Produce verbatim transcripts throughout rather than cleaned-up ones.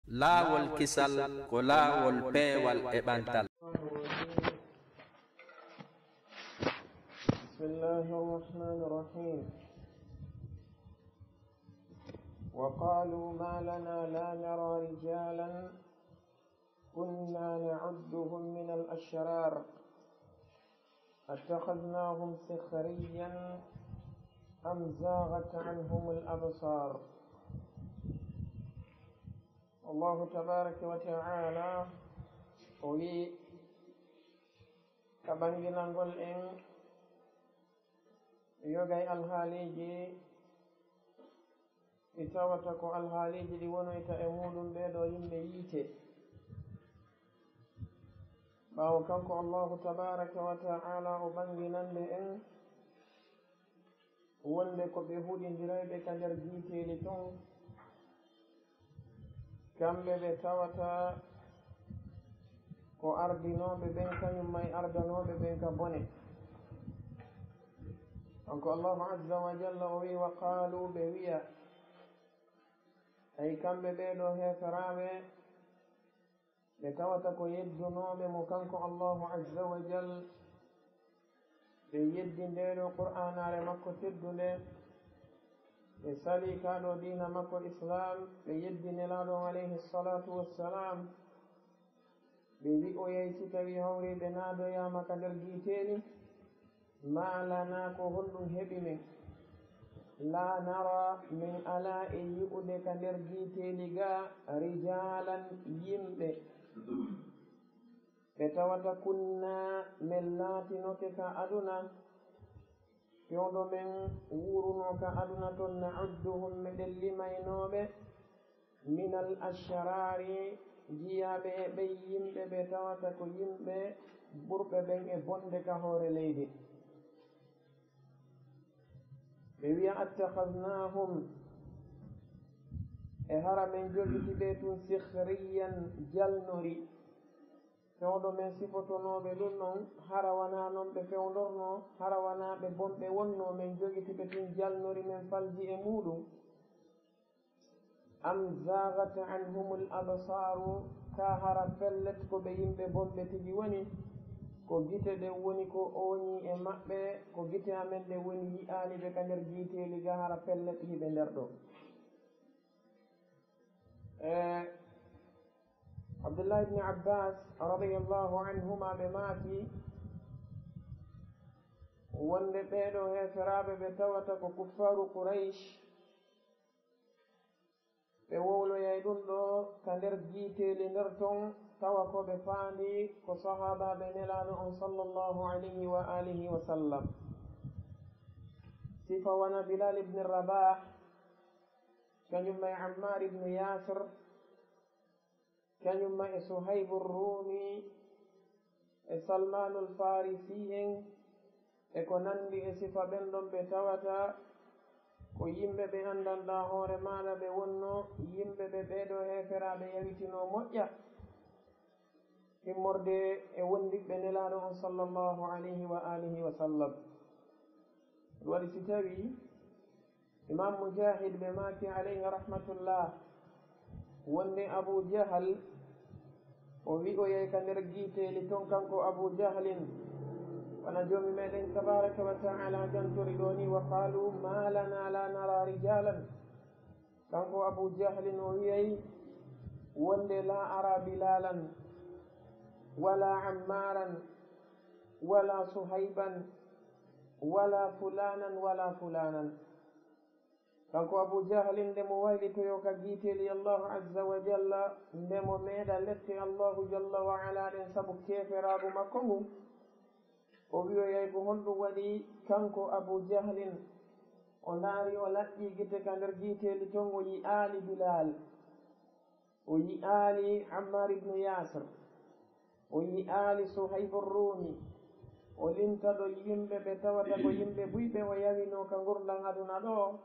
Laawol kisal ko laawol peewal e ɓantal. بسم الله الرحمن الرحيم. وقالوا ما لنا لا نرى رجالا كنا نعدهم من الأشرار أتخذناهم سخريا أم زاغت عنهم الأبصار. الله تبارك وتعالى قولي كبنجنا نقول إن yogay alhaaliiji ɗi tawata ko alhaaliiji ɗi wonoyta e muuɗum ɓee ɗoo yimɓe yiite. Ɓaawo kanko Allahu tabaaraka wa ta'aala o ɓannginande en wonde ko ɓe huɗindirayɓe ka nder giiteeli ton, kamɓe ɓe tawata ko ardinooɓe ɓen, kañum may ardanooɓe ɓen ka bone. Kanko Allahu azza wa jalla o wi, wa qaalu, ɓe wiya, ay kamɓe ɓee ɗoo heeferaaɓe, ɓe tawata ko yeddunooɓe mo kanko Allahu azza wa jal, ɓe yeddi ndee ɗoo Qur'aanaare makko teddunde, ɓe salii kaa ɗoo diina makko Islaam, ɓe yeddi Nelaaɗo on alayhi salaatu wassalaam, ɓe wi'oyay si tawii hawriiɓe naadoyaama ka nder giiteeli, maa lanaa ko honɗum heɓi men? Laa naraa, men alaa e yi'ude ka nder giiteeli gaa rijaalan yimɓe. Ɓe tawata kunnaa men laatinoke ka aduna, fewndo men wuurunoo ka aduna ton, na'udduhum meɗen limaynooɓe, minal ashraari, jiyaaɓe e ɓen yimɓe ɓe tawata ko yimɓe burɓe ɓen e bonde ka hoore leydi. Ɓe wiya, attakhadnaahum, e hara men jogiti ɓe tun sikhriyan, jalnori. Fewndo men sifotonooɓe ɗun non, hara wanaa non ɓe fewndornoo, hara wanaa ɓe bonɓe wonnoo, men jogiti ɓe tun jalnori, men falji e muuɗum. Am zaagat anhumul absaaru, kaa hara pellet ko ɓe yimɓe bonɓe tigi woni, ko gite ɗen woni ko ooñii e maɓɓe, ko gite amen ɗen woni yi'aali ɓe ka nder giiteeli ga, hara pellet hiɓe nder ɗoo. E Abdullah ibn Abbas radiyallahu anhuma ɓe maaki wonde ɓee ɗoo heeferaaɓe ɓe tawata ko kuffaaru Quraysh, ɓe wowloyay ɗun ɗoo ka nder giiteeli nder ton, tawa ko ɓe faandi ko sahaabaaɓe Nelaaɗo on sallallahu alayhi wa alihi wa sallam. Sifa wona Bilal ibn Rabah, kañum ma e Ammar ibn Yasir, kañum ma e Suhaybu Ruumi, e Salmaanul Faarisi en, e ko nanndi e sifa ɓen ɗon ɓe tawata ko yimɓe ɓe anndanɗaa hoore maaɗa ɓe wonnoo, yimɓe ɓe ɓee ɗoo heeferaaɓe yawitinoo moƴƴa, immorde e wondiɓɓe Nelaaɗo on sallallahu alayhi wa alihi wa sallam. Ɗum waɗi si tawii Imam Mujahid ɓe maaki alayhi rahmatullah wonde Abu Jahal o wi'oyay ka nder giiteeli ton kanko Abu Jahlin, wona Joomi meɗen tabaraka wa ta'ala jantori ɗoo ni, wa qaalu ma lana la nara rijalan. Kanko Abu Jahlin o wi'ay wonde la ara Bilalan wala Ammaran wala Suhayban wala fulanan wala fulanan. Kanko Abu Jahlin, nde mo waylitoyoo ka giiteeli Allahu azza wa jalla, nde mo meeɗa lette Allahu jalla wa ala ɗen sabu keeferaagu makko ngun, o wi'oyay ko honɗum waɗi kanko Abu Jahlin, o ndaari, o laɓɓii gite ka nder giiteeli ton, o yi'aali Bilaal. O yi'aali Ammar ibnu Yasir, o yi'aali Suhaybu Ruumi, o linta ɗo yimɓe ɓe tawata ko yimɓe buyɓe o yawinoo ka ngurndan aduna ɗoo,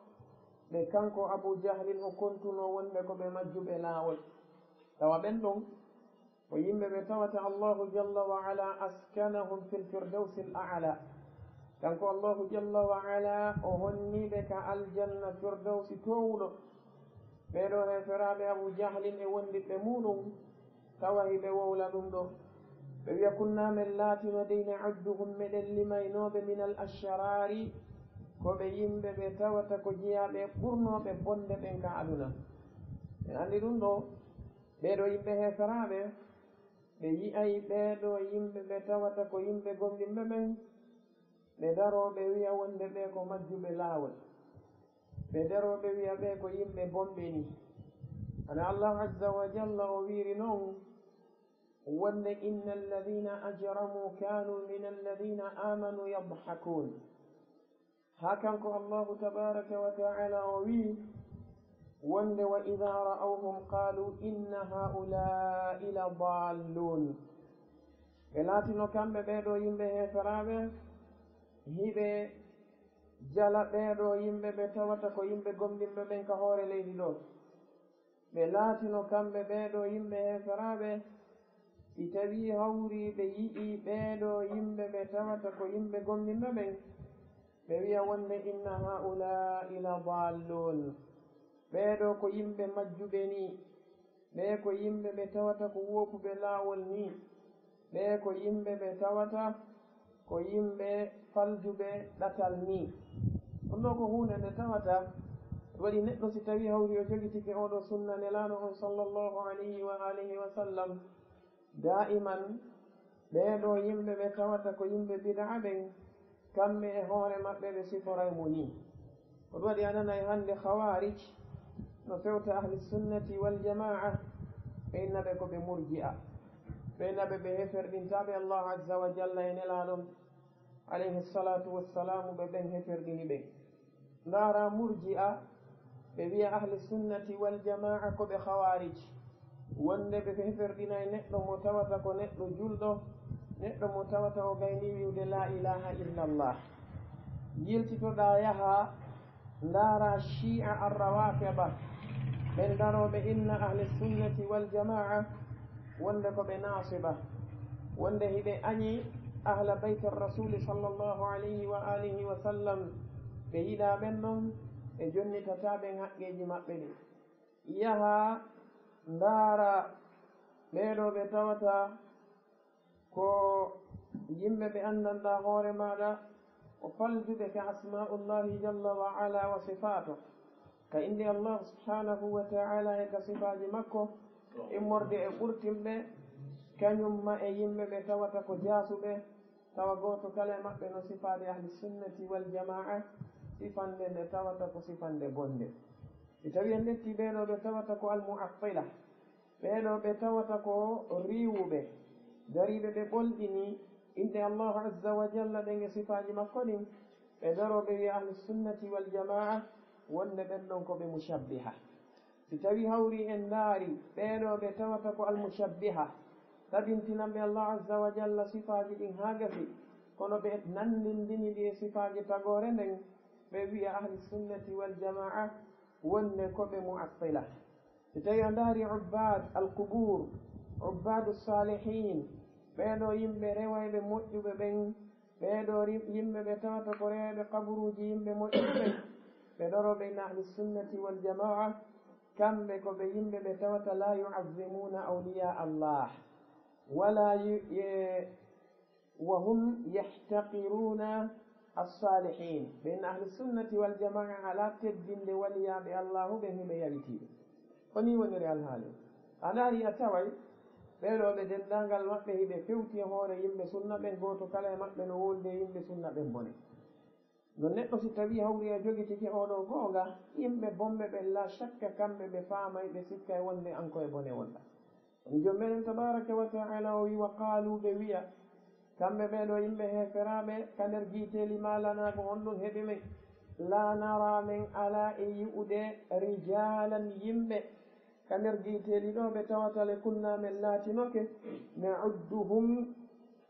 ɓe kanko Abu Jahlin o kontunoo wonde ko ɓe majjuɓe laawol. Tawa ɓen ɗon ko yimɓe ɓe tawata Allahu jalla wa ala askanahum fil firdawsil a'la. Kanko Allahu jalla wa ala o honnii ɓe ka aljanna firdawsi toowuɗo. Ɓee ɗoo heeferaaɓe Abu Jahlin e wondiɓɓe muuɗum, tawa hiɓe wowla ɗum ɗoo. Ɓe wiya, "Kunnaa men laatino dey na'udduhum meɗen limaynooɓe minal ashraari, ko ɓe yimɓe ɓe tawata ko jiyaaɓe ɓurnooɓe bonde ɓen ka aduna." En anndi ɗum ɗoo, ɓee ɗoo yimɓe heeferaaɓe, ɓe yi'ay ɓee ɗoo yimɓe ɓe tawata ko yimɓe gomɗinɓe ɓen, ɓe daroo ɓe wi'a wonde ɓee ko majjuɓe laawol. Ɓe daroo ɓe wi'a ɓee ko yimɓe bonɓe ni. Hano Allah azza wa jalla o wiiri non, wonde, "Inna alladhina ajramu kanu min alladhina amanu yadhakun." Haa kanko Allahu tabaraka wa ta'ala o wi'i, wonde, "Wa idha ra'awhum qalu inna ha'ula'i ladallun." Ɓe laatino kamɓe ɓee ɗoo yimɓe heeferaaɓe, hiɓe jala ɓee ɗoo yimɓe ɓe tawata ko yimɓe gomɗinɓe ɓen ka hoore leydi ɗoo. Ɓe laatino kamɓe ɓee ɗoo yimɓe heeferaaɓe, si tawii hawrii ɓe yi'ii ɓee ɗoo yimɓe ɓe tawata ko yimɓe gomɗinɓe ɓen, ɓe wi'a wonde, "Inna ha'ula'i ladallun." Ɓee ɗoo ko yimɓe majjuɓe ni. Ɓee ko yimɓe ɓe tawata ko woopuɓe laawol ni. Ɓee ko yimɓe ɓe tawata ko yimɓe faljuɓe ɗatal ni. Ɗum ɗoo ko huunde nde tawata waɗi neɗɗo si tawii hawri o jogitike oo ɗoo sunna Nelaaɗo on sallallahu alayhi wa alihi wa sallam, daa'iman ɓee ɗoo yimɓe ɓe tawata ko yimɓe bid'a ɓen, kamɓe e hoore maɓɓe ɓe siforay mo ni. Ko ɗum waɗi a nanay hannde Khawarij no fewta Ahli Sunnati wal Jamaa, ɓe inna ɓe ko ɓe Murji'a. Ɓe inna ɓe ɓe heferɗintaaɓe Allah azza wa jalla e Nelaaɗo on, alayhi salatu wassalam, ɓe ɓen heferɗini ɓe. Ndaara Murji'a, ɓe wi'a Ahli Sunnati wal Jamaa ko ɓe Khawarij. Wonde ɓe heferɗinay neɗɗo mo tawata ko neɗɗo julɗo, neɗɗo mo tawata o gayni wi'ude la ilaha illallah. Yiltitoɗaa yaha ndaara Shi'a ar-Rawafida, ɓen darooɓe inna Ahli Sunnati wal Jamaa wonde ko ɓe Nasiba, wonde hiɓe añi Ahla Bayti Rasuli sallallahu alayhi wa alihi wa sallam, ɓe yiɗaa ɓen ɗon, ɓe jonnitataa ɓen haqqeeji maɓɓe ɗin. Yaha ndaara ɓee ɗoo ɓe tawata ko yimɓe ɓe anndanɗaa hoore maaɗa, ko faljuɓe ka asma'ullahi jalla wa ala wa sifaato, ka innde Allah subhanahu wa ta'ala e ka sifaaji makko, immorde e ɓurtinɓe, kañum ma e yimɓe ɓe tawata ko jaasuɓe, tawa gooto kala e maɓɓe no sifaade Ahli Sunnati wal Jamaa, sifande nde tawata ko sifande bonde. Si tawii en ƴettii ɓee ɗoo ɓe tawata ko Al-Mu'attila, ɓee ɗoo ɓe tawata ko riiwuɓe, dariiɓe ɓe ɓolɗini inɗe Allahu azza wa jalla ɗen e sifaaji makko ɗin, ɓe daroo ɓe wi'a Ahlu Sunnati wal Jamaa wonde ɓen ɗon ko ɓe mushabbiha. Si tawii hawri en ndaari ɓee ɗoo ɓe tawata ko al-mushabbiha, tabintinanɓe Allahu azza wa jalla sifaaji ɗin haa gasi, kono ɓe nanndindini ɗi e sifaaji tagoore nden, ɓe wi'a Ahli Sunnati wal Jamaa wonde ko ɓe Mu'attila. Si tawii a ndaari ubbaad al-qubuur, ubbaadu saalihiin, ɓee ɗoo yimɓe rewayɓe moƴƴuɓe ɓen, ɓee ɗoo ri-, yimɓe ɓe tawata ko rewayɓe kaburuuji yimɓe moƴƴuɓe ɓen, ɓe darooɓe inna Ahli Sunnati wal Jamaa, kamɓe ko ɓe yimɓe ɓe tawata laa yu'azzimuuna awliyaa Allah, walaa yu-, ye-, wa hum yahtaqiruuna as-saalihiin. Ɓe inna Ahli Sunnati wal Jamaa alaa teddinde waliyaaɓe Allahu ɓen, hiɓe yawitiiɓe. Ko nii woniri alhaali. A ndaari a taway ɓee ɗoo ɓe denndaangal maɓɓe hiɓe fewti e hoore yimɓe sunna ɓen, gooto kala e maɓɓe no wowlude e yimɓe sunna ɓen bone. No neɗɗo si tawii hawri a jogitike oo ɗoo goonga, yimɓe bonɓe ɓen laa shakka kamɓe ɓe faamay, ɓe sikkay wonde an ko e bone wonɗaa. Kono Joom meɗen tabaaraka wa ta'aala o wi'i, wa qaaluu, ɓe wi'a, kamɓe ɓee ɗoo yimɓe heeferaaɓe ka nder giiteeli maalanaago on ɗon heɓi men, laa naraa, men alaa e yi'ude rijaalan yimɓe ka nder giiteeli ɗoo ɓe tawata le kunnaa men laatinoke, na'udduhum,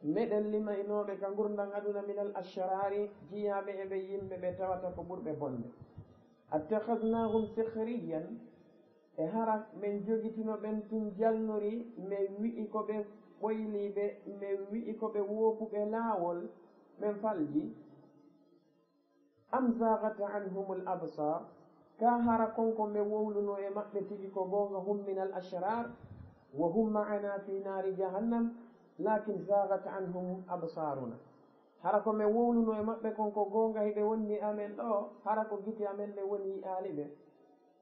meɗen limaynooɓe ka ngurndan aduna minal ashraari, jiyaaɓe e ɓe yimɓe ɓe tawata ko ɓurɓe bonde. Attakhadnaahum sikhriyan, e hara men jogitino ɓen tun jalnori, men wi'i ko ɓe ɓoyliiɓe, men wi'i ko ɓe woopuɓe laawol, men falji. Am zaagat anhumul absaar, Ka hara kon ko men wowluno e maɓɓe tigi ko goonga, hum minal ashrar, wa hum ma'ana fi naari jahannam, lakin zagat anhum absaruna. Hara ko men wowluno e maɓɓe kon ko goonga, hiɓe wonni amen ɗo, hara ko gite amen ɗe woni yi'aali ɓe.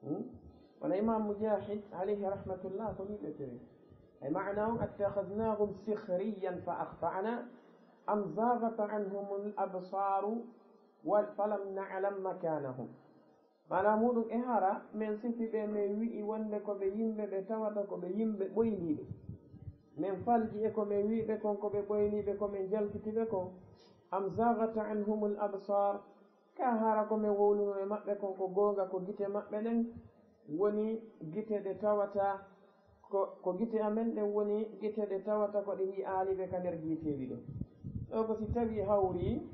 Hmm? Wala Imam Mujahid, alayhi rahmatullah, ko ni ɓe tiri. Ay ma'ana on, attakhadnahum sikhriyan fa akhta'na, am zagat anhumul absaru, wa falam na'lam makanahum. Maana muɗum e hara, men sifi ɓe, men wi'i wonde ko ɓe yimɓe ɓe tawata ko ɓe yimɓe ɓoyliiɓe. Men falji e ko men wi'i ɓe kon ko ɓe ɓoyliiɓe, ko men jalkiti ɓe kon. Am zagat anhumul absar, ka hara ko men wowluno e maɓɓe kon ko goonga, ko gite maɓɓe ɗen woni gite ɗe tawata ko, ko gite amen ɗen woni gite ɗe tawata ko ɗe yi'aali ɓe ka nder giiteeli ɗo. Ɗo ko si tawi hawri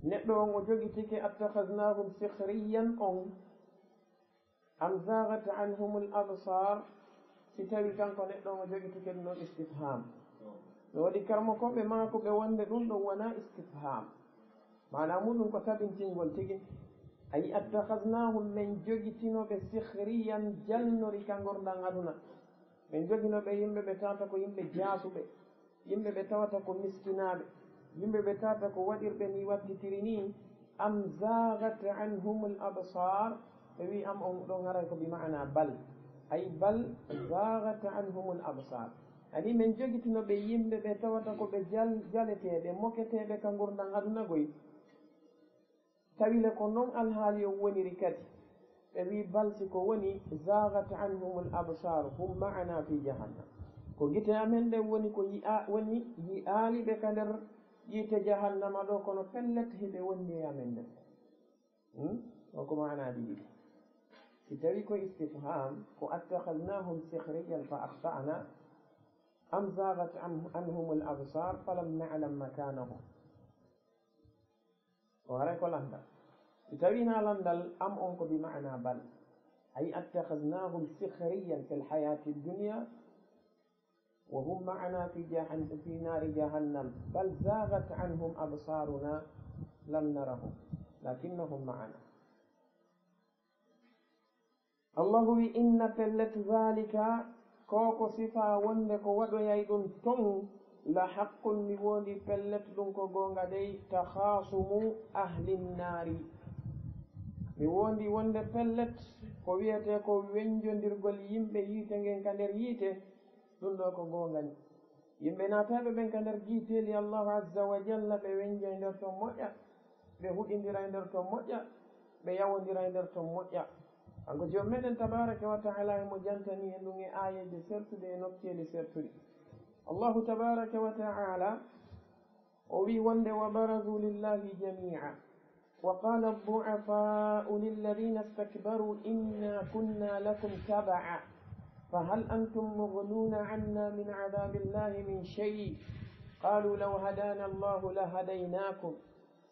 neɗɗo on o jogitike attakhadnahum sikhriyan on, am zagat anhumul absar, si tawi kanko neɗɗo on o jogitike ɗum ɗon istifham. No waɗi karmokooɓe maako ɓe wonde ɗum ɗon wona istifham. Maana muɗum ko tabintingol tigi. Ayi, attakhadnahum, men jogitino ɓe sikhriyan, jalnori ka ngurndan aduna. Men jogino ɓe yimɓe ɓe tawata ko yimɓe jaasuɓe, yimɓe ɓe tawata ko miskinaaɓe, yimɓe ɓe tawata ko waɗirɓe ni wattitiri ni, am zagat anhumul absar, ɓe wi am on ɗon haray ko bi ma'ana bal. Ay bal zagat anhumul absar. Ani men jogitino ɓe yimɓe ɓe tawata ko ɓe jal-, jaleteeɓe, moketeeɓe ka ngurndan aduna goy. Tawi le ko non alhaali on woniri kadi. Ɓe wi bal si ko woni, zagat anhumul absar, hum ma'ana fi jahannam. Ko gite amen ɗen woni ko yi'a-, woni yi'aali ɓe ka nder yiite jahannama ɗo, kono pellet hiɓe wonni e amen nder. Hmm? On ko ma'anaaji ɗiɗi. Si tawi ko istifham, ko attakhadnahum sikhriyan fa akhta'na, am zagat an-, anhumul absar falam na'lam makanahum. Ko haray ko landal. Si tawi na landal, am on ko bi ma'ana bal. Ay attakhadnahum sikhriyan fil hayati dunya, wa hum ma'ana fi jahan-, fi nari jahannam, bal zagat anhum absaruna lam narahum, lakinnahum ma'ana. Allahu wi, inna pellet zalika, ko ko sifa wonde ko waɗoyay ɗum ton, la haqqun, mi wondi pellet ɗum ko goonga dey, takhasumu ahlin nari. Mi wondi wonde pellet ko wiyete ko wenjondirgol yimɓe yiite ngen ka nder yiite, ɗum ɗo ko goonga ni. Yimɓe naataaɓe ɓen ka nder giiteeli Allahu Azza wa Jalla, ɓe wenjay nder ton moƴƴa, ɓe huɗindiray nder ton moƴƴa, ɓe yawondiray nder ton moƴƴa. Kanko Joom meɗen Tabaaraka wa Ta'ala himo jantani en ɗum e aayeeje sertuɗe e nokkeeli sertuɗi. Allahu Tabaaraka wa Ta'ala o wi wonde, wa barazu lillahi jami'a. وقال الضعفاء للذين استكبروا إنا كنا لكم تبعا فهل أنتم مغنون عنا من عذاب الله من شيء قالوا لو هدانا الله لهديناكم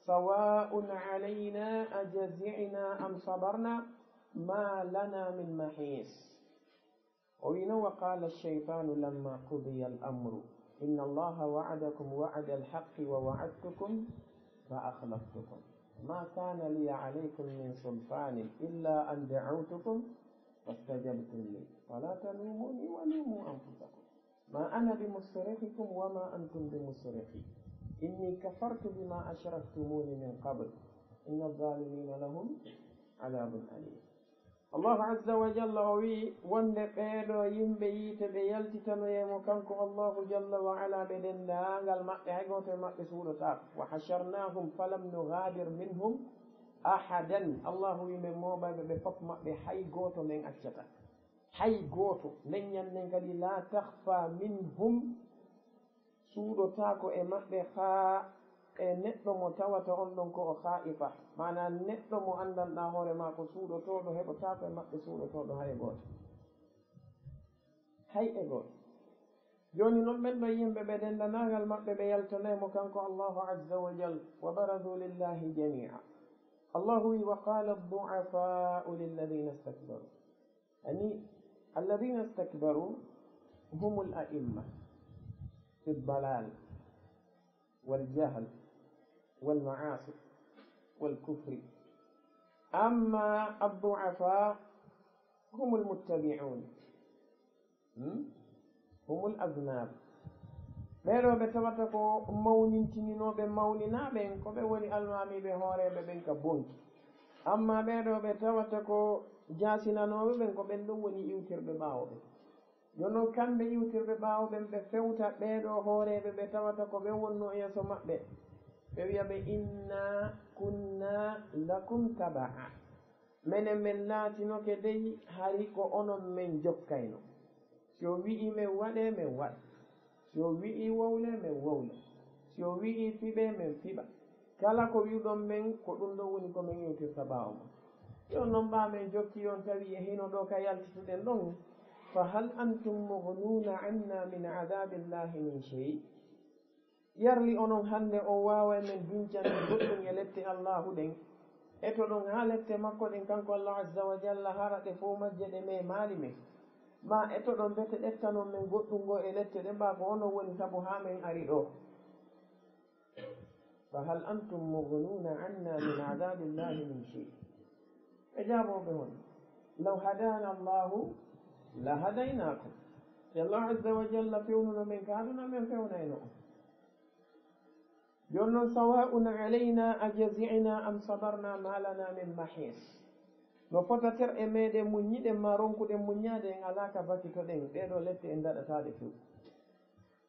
سواء علينا أجزعنا أم صبرنا ما لنا من محيص. O wiino, وقال الشيطان لما قضي الأمر إن الله وعدكم وعد الحق ووعدتكم فأخلفتكم ما كان لي عليكم من سلطان إلا أن دعوتكم فاستجبتم لي فلا تلوموني ولوموا أنفسكم ما أنا بمصرخكم وما أنتم بمصرخي إني كفرت بما أشركتمون من قبل إن الظالمين لهم عذاب أليم. Allahu Azza wa Jalla o wi'i wonde ɓeeɗo yimɓe yiite ɓe yaltitanoyay mo kanko Allahu Jalla wa Ala, ɓe denndaangal maɓɓe, hay gooto e maɓɓe suuɗotaako. Wa hasharnahum falam nughadir minhum ahadan. Allahu wi'i men mooɓayɓe ɓe fof maɓɓe, hay gooto men accataa. Hay gooto, men ñannen kadi, la takhfa minhum, suuɗotaako e maɓɓe haa e neɗɗo mo tawata on ɗon ko o khaifa, maanaa neɗɗo mo anndanɗaa hoore maa ko suuɗotooɗo, heɓotaako e maɓɓe suuɗotooɗo hay e gooto. Hay e gooto. Jooni non ɓen ɗon yimɓe ɓe denndanaagal maɓɓe ɓe yaltanay mo kanko Allahu Azza wa Jal, wa barazu lillahi jami'a. Allahu wi, wa qala ad-du'afa'u lilladhina istakbaru. Ani, alladhina istakbaru humul a'imma fi ad-dalal wal jahl wal ma'asi wal kufri. Amma addu'afa humul muttabi'un, hmm? Humul aznab. Ɓee ɗoo ɓe tawata ko mawnintininooɓe mawninaa ɓen, ko ɓe woni almaamiiɓe hooreeɓe ɓen ka bonki. Amma ɓee ɗoo ɓe tawata ko jaasinanooɓe ɓen, ko ɓen ɗon woni iwtirɓe ɓaawo ɓen. Jooni non, kamɓe iwtirɓe ɓaawo ɓen, ɓe fewta ɓee ɗoo hooreeɓe ɓe tawata ko ɓe wonnoo yeeso maɓɓe. Ɓe wi'a ɓe, "Inna kunna lakum taba'a." Menen men laatinoke dey hari ko onon men jokkayno. Si o wi'i men waɗee, men waɗa. Si o wi'i wowlee, men wowla. Si o wi'i fiɓee, men fiɓa. Kala ko wi'uɗon men, ko ɗum ɗon woni ko men iwtirta ɓaawo mon. Jooni non ɓaa men jokki on tawi e hino ɗoo ka yaltituɗen ɗon. Fa hal antum mughnuna anna min adhabillahi min shay? Yarli onon hannde on waaway men duncande goɗɗum e lette Allaahu ɗen? Etoɗon haa lette makko ɗen kanko Allah azza wa jalla, hara ɗe fow majje ɗe memaali men? Maa etoɗon bete ɗettanon men goɗɗum goo e lette ɗen, ɓaa ko onon woni sabu haa men ari ɗoo? Fa hal antum mughnuna anna min adhabillahi min shay? Ɓe jaaboo ɓe hon, "Law hadana Allahu la hadaynakum." Si Allah azza wa jalla fewnuno men ka aduna, men fewnayno on. Jooni non, "Sawa'un alayna ajazi'na am sabarna ma lana min mahis." No fota ter e meɗen muññiɗen maa ronkuɗen muññaade, en alaa ka bakitoɗen. Ɗee ɗoo lette en daɗataa ɗe few.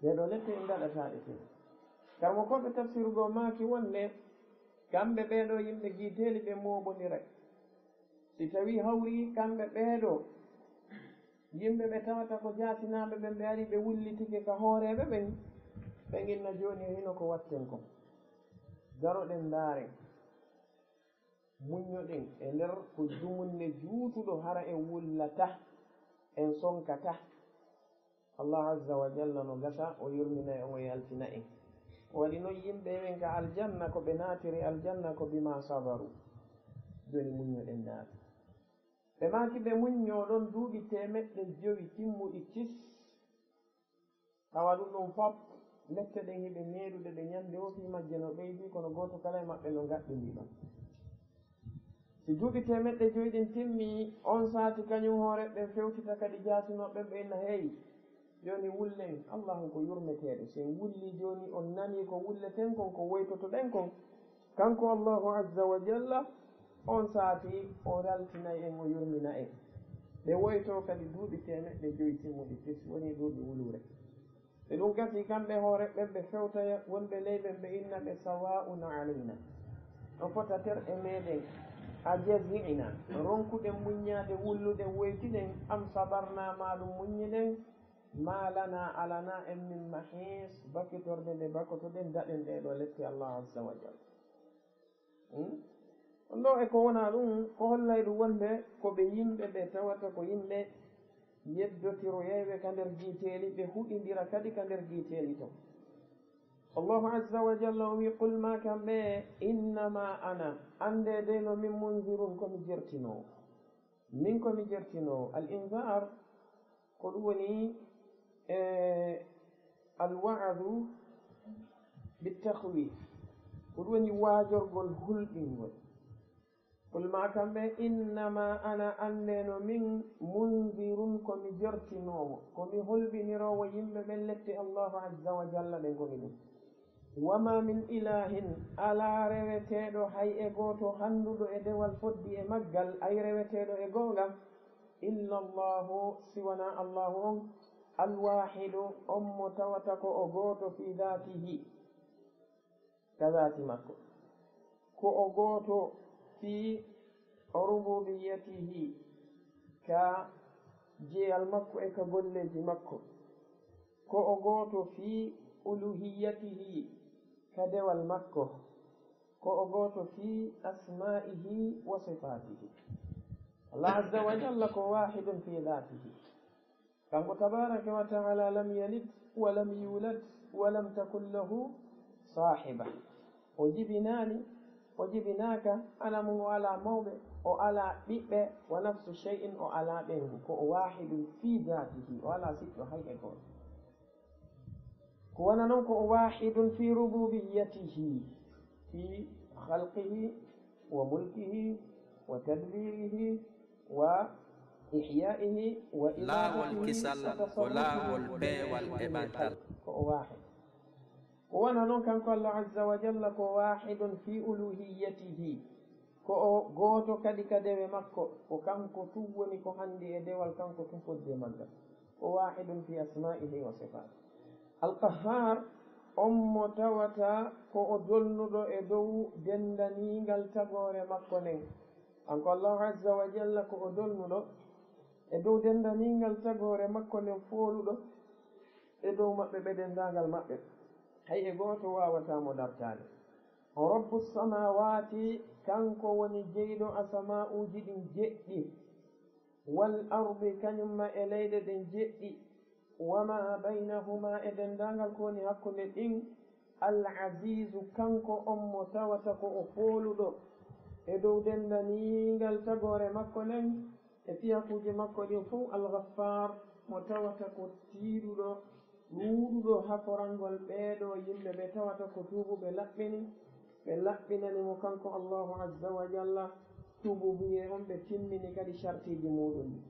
Ɗee ɗoo lette en daɗataa ɗe few. Karamokooɓe tafsiru goo maaki wonde, kamɓe ɓee ɗoo yimɓe giiteeli ɓe mooɓondiray. Si tawii hawri kamɓe ɓee ɗoo yimɓe ɓe tawata ko jaasinaaɓe ɓen, ɓe ari ɓe wullitike ka hooreeɓe ɓen, ɓe inna jooni hino ko watten kon. Daroɗen ndaaren. Muññoɗen e nder ko jumunne juutuɗo, hara en wullataa, en sonkataa. Allah azza wa jalla no gasa o yurmina en, o yaltina en. O waɗi non yimɓe ɓen ka aljanna, ko ɓe naatiri aljanna ko bima sabaru. Jooni muññoɗen ndaaren. Ɓe maaki ɓe muññoo ɗon duuɓi teemeɗɗe jowi timmuɗi tis. Tawa ɗum ɗon fof, lette ɗen hiɓe meeɗuɗe ɗe ñande woo, fii majje no ɓeydi, kono gooto kala e maɓɓe no ngaɗɗindii ɗon. Si duuɓi teemeɗɗe jowi ɗin timmi, on saati kañum hoore ɓen fewtita kadi jaasinooɓe ɓen, ɓe inna, "Hey, jooni wullen, Allahu ko yurmeteeɗo. Si en wullii jooni, on nanii ko wulleten kon, ko woytotoɗen kon, kanko Allahu azza wa jalla, on saati o yaltinay en, o yurmina en." Ɓe woytoo kadi duuɓi teemeɗɗe jowi timmuɗi tis, woni duuɓi wuluure. Ɓe ɗum gasi kamɓe hoore ɓen ɓe fewta wonɓe ley ɓen, ɓe inna ɓe, "Sawa'un alayna." No fota ter e meɗen, a jazi'na, ronkuɗen muññaade, wulluɗen, woytiɗen, am sabarna, maa ɗum muññiɗen, ma lana, alanaa en min mahis, bakitorde nde bakotoɗen, daɗen ɗee ɗoo lette Allah azza wa jalla. Hmm? On ɗoo e ko wonaa ɗum, ko hollay ɗum wonde ko ɓe yimɓe ɓe tawata ko yimɓe yeddotiroyeeɓe ka nder giiteeli, ɓe huɗindira kadi ka nder giiteeli ton. Allahu azza wa jalla o wi, "Qul" ma kamɓe, "Innama ana", anndee dey no min munzirun, ko mi jertinoowo. Min ko mi jertinoowo. Al inzar, ko ɗum woni, e, al wa'adu bi takhwif, ko ɗum woni waajorgol hulɓingol. Qul ma kamɓe, "Innama ana", anndee no min, "munzirun", ko mi jertinoowo, ko mi holɓiniroowo yimɓe ɓen lette Allahu azza wa jalla ɗen, ko mi ɗum. "Wa ma min ilahin", alaa reweteeɗo hay e gooto hannduɗo e dewal foddi e maggal, ay reweteeɗo e goonga, "illa Allahu", si wanaa Allahu on, "al-wahidu", on mo tawata ko o gooto, "fi dhatihi", ka zaati makko. Ko o gooto fii rubuubiyatihi, ka jeyal makko e ka golleeji makko. Ko o gooto fii uluhiyatihi, ka dewal makko. Ko o gooto fii asmaa'ihi wa sifaatihi. Allah azza wa jalla ko waahidun fii zaatihi. Kanko tabaaraka wa ta'ala lam yalid wa lam yulad wa lam takun lahu saahiba. O jibinaani, o jibinaaka, ana mun o alaa mawɓe, o alaa ɓiɓɓe, wa nafsu shay'in, o alaa ɓeyngu. Ko o waahidun fii zaatihi, o alaa siɗɗo hay e gooto. Ko wona non ko o waahidun fii rubuubiyatihi, fii khalqihi wa mulkihi وتدبيره وإحيائه وإماتته وتصرفه في جميع الخلق. Ko o waahid. Ko wona noon kanko Allah azza wa jalla ko waahidun fi uluhiyyatihi. Ko o gooto kadi ka dewe makko. Ko kanko tun woni ko handi e dewal, kanko tun fodde maggal. Ko waahidun fi asma'ihi wa sifatihi. Al-Qahhar, on mo tawata ko o dolnuɗo e dow dendaniingal tagoore makko nden. Kanko Allahu azza wa jalla ko o dolnuɗo e dow dendaniingal tagoore makko nden, fooluɗo e dow maɓɓe ɓe dendaangal maɓɓe. Hay e gooto waawataa mo dartaade. Rabbu samaawaati, kanko woni jeyɗo asama'uuji ɗin jeɗɗi. Wal ardi, kañum ma e leyɗe ɗen jeɗɗi. Wa ma baynahuma, e denndaangal ko woni hakkunde ɗin. Al azizu, kanko on mo tawata ko o fooluɗo e dow denndaniingal tagoore makko nden e fiyakuuji makko ɗin fow. Al ghaffar, mo tawata ko tiiɗuɗo, ɗuuɗuɗo haforangol ɓee ɗoo yimɓe ɓe tawata ko tuubuɓe laɓɓini, ɓe laɓɓinani mo kanko Allahu azza wa jalla tuubuubiyee on, ɓe timmini kadi shartiiji muuɗum ɗin.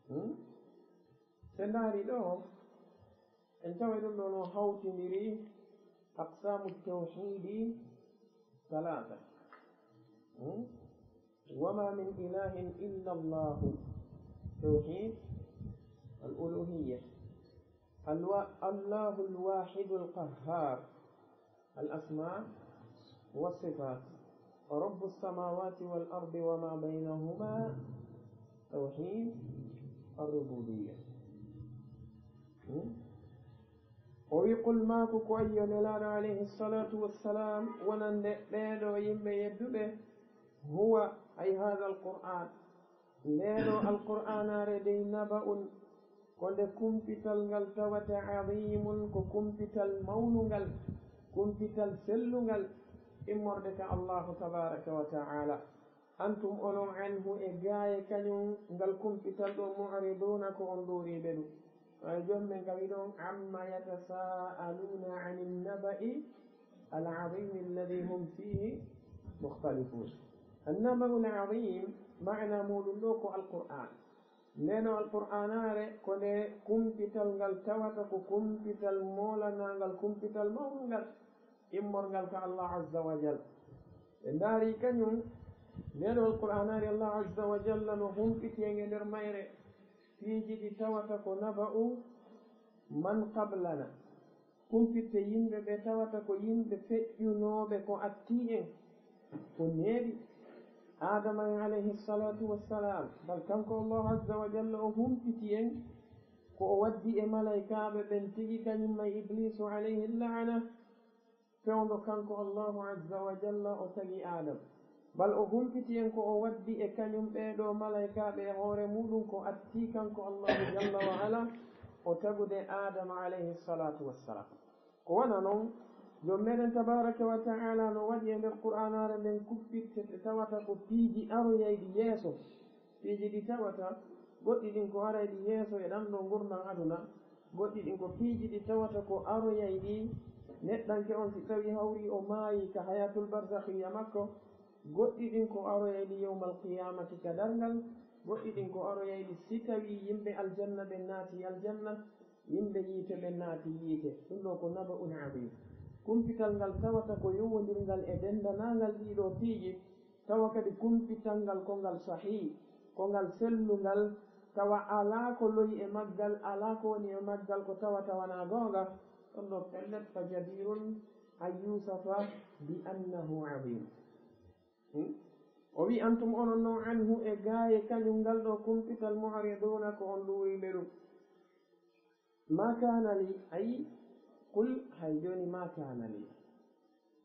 Hmm? So ndaari ɗoo, en taway ɗum ɗoo no hawtindiri aqsaamu tawhiidi salaasa. Hmm? Wa ma min ilahin illa Allahu. Tawhiid al uluhiyya. Alwa-, Allahu al-wahidu al-qahhar. Al asma wa sifat. Rabbu samawati wal ardi wa ma baynahuma. Tawhiid ar rububiyya. Hmm? O wi, "Qul," maaku ko, ayyo Nelaaɗo alayhi salatu wassalam, wonande ɓee ɗoo yimɓe yedduɓe, "Huwa," ay haadha al-Qur'an, ndee ɗoo Alqur'aanaare dey, "naba'un," ko nde kumpital ngal tawata, "'azimun," ko kumpital mawnungal, kumpital sellungal, immorde ka Allahu tabaraka wa ta'ala. "Antum," onon, "'anhu," e gaaye kañum ngal kumpital ɗoo, "mu'riduuna," ko on ɗooriiɓe ɗum. Ay joom men ka wiɗon, "'amma yatasa'aluna 'anin naba'i al-'azimi alladhi hum fihi mukhtalifun." An-naba'ul 'azim, maana muuɗum ɗoo ko Alqur'aan. Ndee ɗoo Alqur'aanaare ko nde kumpital ngal tawata ko kumpital moolanaangal, kumpital mawnungal, immorngal ka Allah azza wa jal. Ɓe ndaari kañum, ndee ɗoo Alqur'aanaare Allah azza wa jalla no humpiti en e nder mayre piiji ɗi tawata ko naba'u man qablana. Kumpitte yimɓe ɓe tawata ko yimɓe feƴƴunooɓe ko attii en, ko neeɓi. Aadama en alayhi salatu wassalam, bal kanko Allahu azza wa jalla o humpiti en ko o waddi e malaykaaɓe ɓen tigi, kañum ma Ibliisu alayhi la'ana, fewndo kanko Allahu azza wa jalla o tagi Aadama. Bal o humpiti en ko o waddi e kañum ɓee ɗoo malaykaaɓe e hoore muuɗum ko attii kanko Allahu jalla wa ala o tagude Aadama alayhi salatu wassalam. Ko wona noon, Joom meɗen tabaraka wa ta'ala no waɗi e nder Qur'aanaare nden kumpitte ɗe tawata ko piiji aroyayɗi yeeso. Piiji ɗi tawata, goɗɗi ɗin ko arayɗi yeeso e ɗan ɗoo ngurndan aduna, goɗɗi ɗin ko piiji ɗi tawata ko aroyayɗi neɗɗanke on si tawi hawri o maayi ka hayatul barzakhiyya makko, goɗɗi ɗin ko aroyayɗi yawmal qiyamati ka darngal, goɗɗi ɗin ko aroyayɗi si tawi yimɓe aljanna ɓen naati aljanna, yimɓe yiite ɓen naati yiite. Ɗum ɗoo ko naba'un azim. Kumpital ngal tawata ko yowondirngal e denndanangal ɗii ɗoo piiji, tawa kadi kumpital ngal ko ngal sahih, ko ngal sellungal, tawa alaa ko loyi e maggal, alaa ko woni e maggal ko tawata wanaa goonga. Ɗum ɗoo pellet, fa jadirun an yusafa bi annahu azim. Hmm? O wi, "Antum onon non anhu e gaaye kañum ngal ɗoo kumpital mu'riduna ko on ɗuuriiɓe ɗum." Ma kana li, ay, qul, hay jooni ma kana li.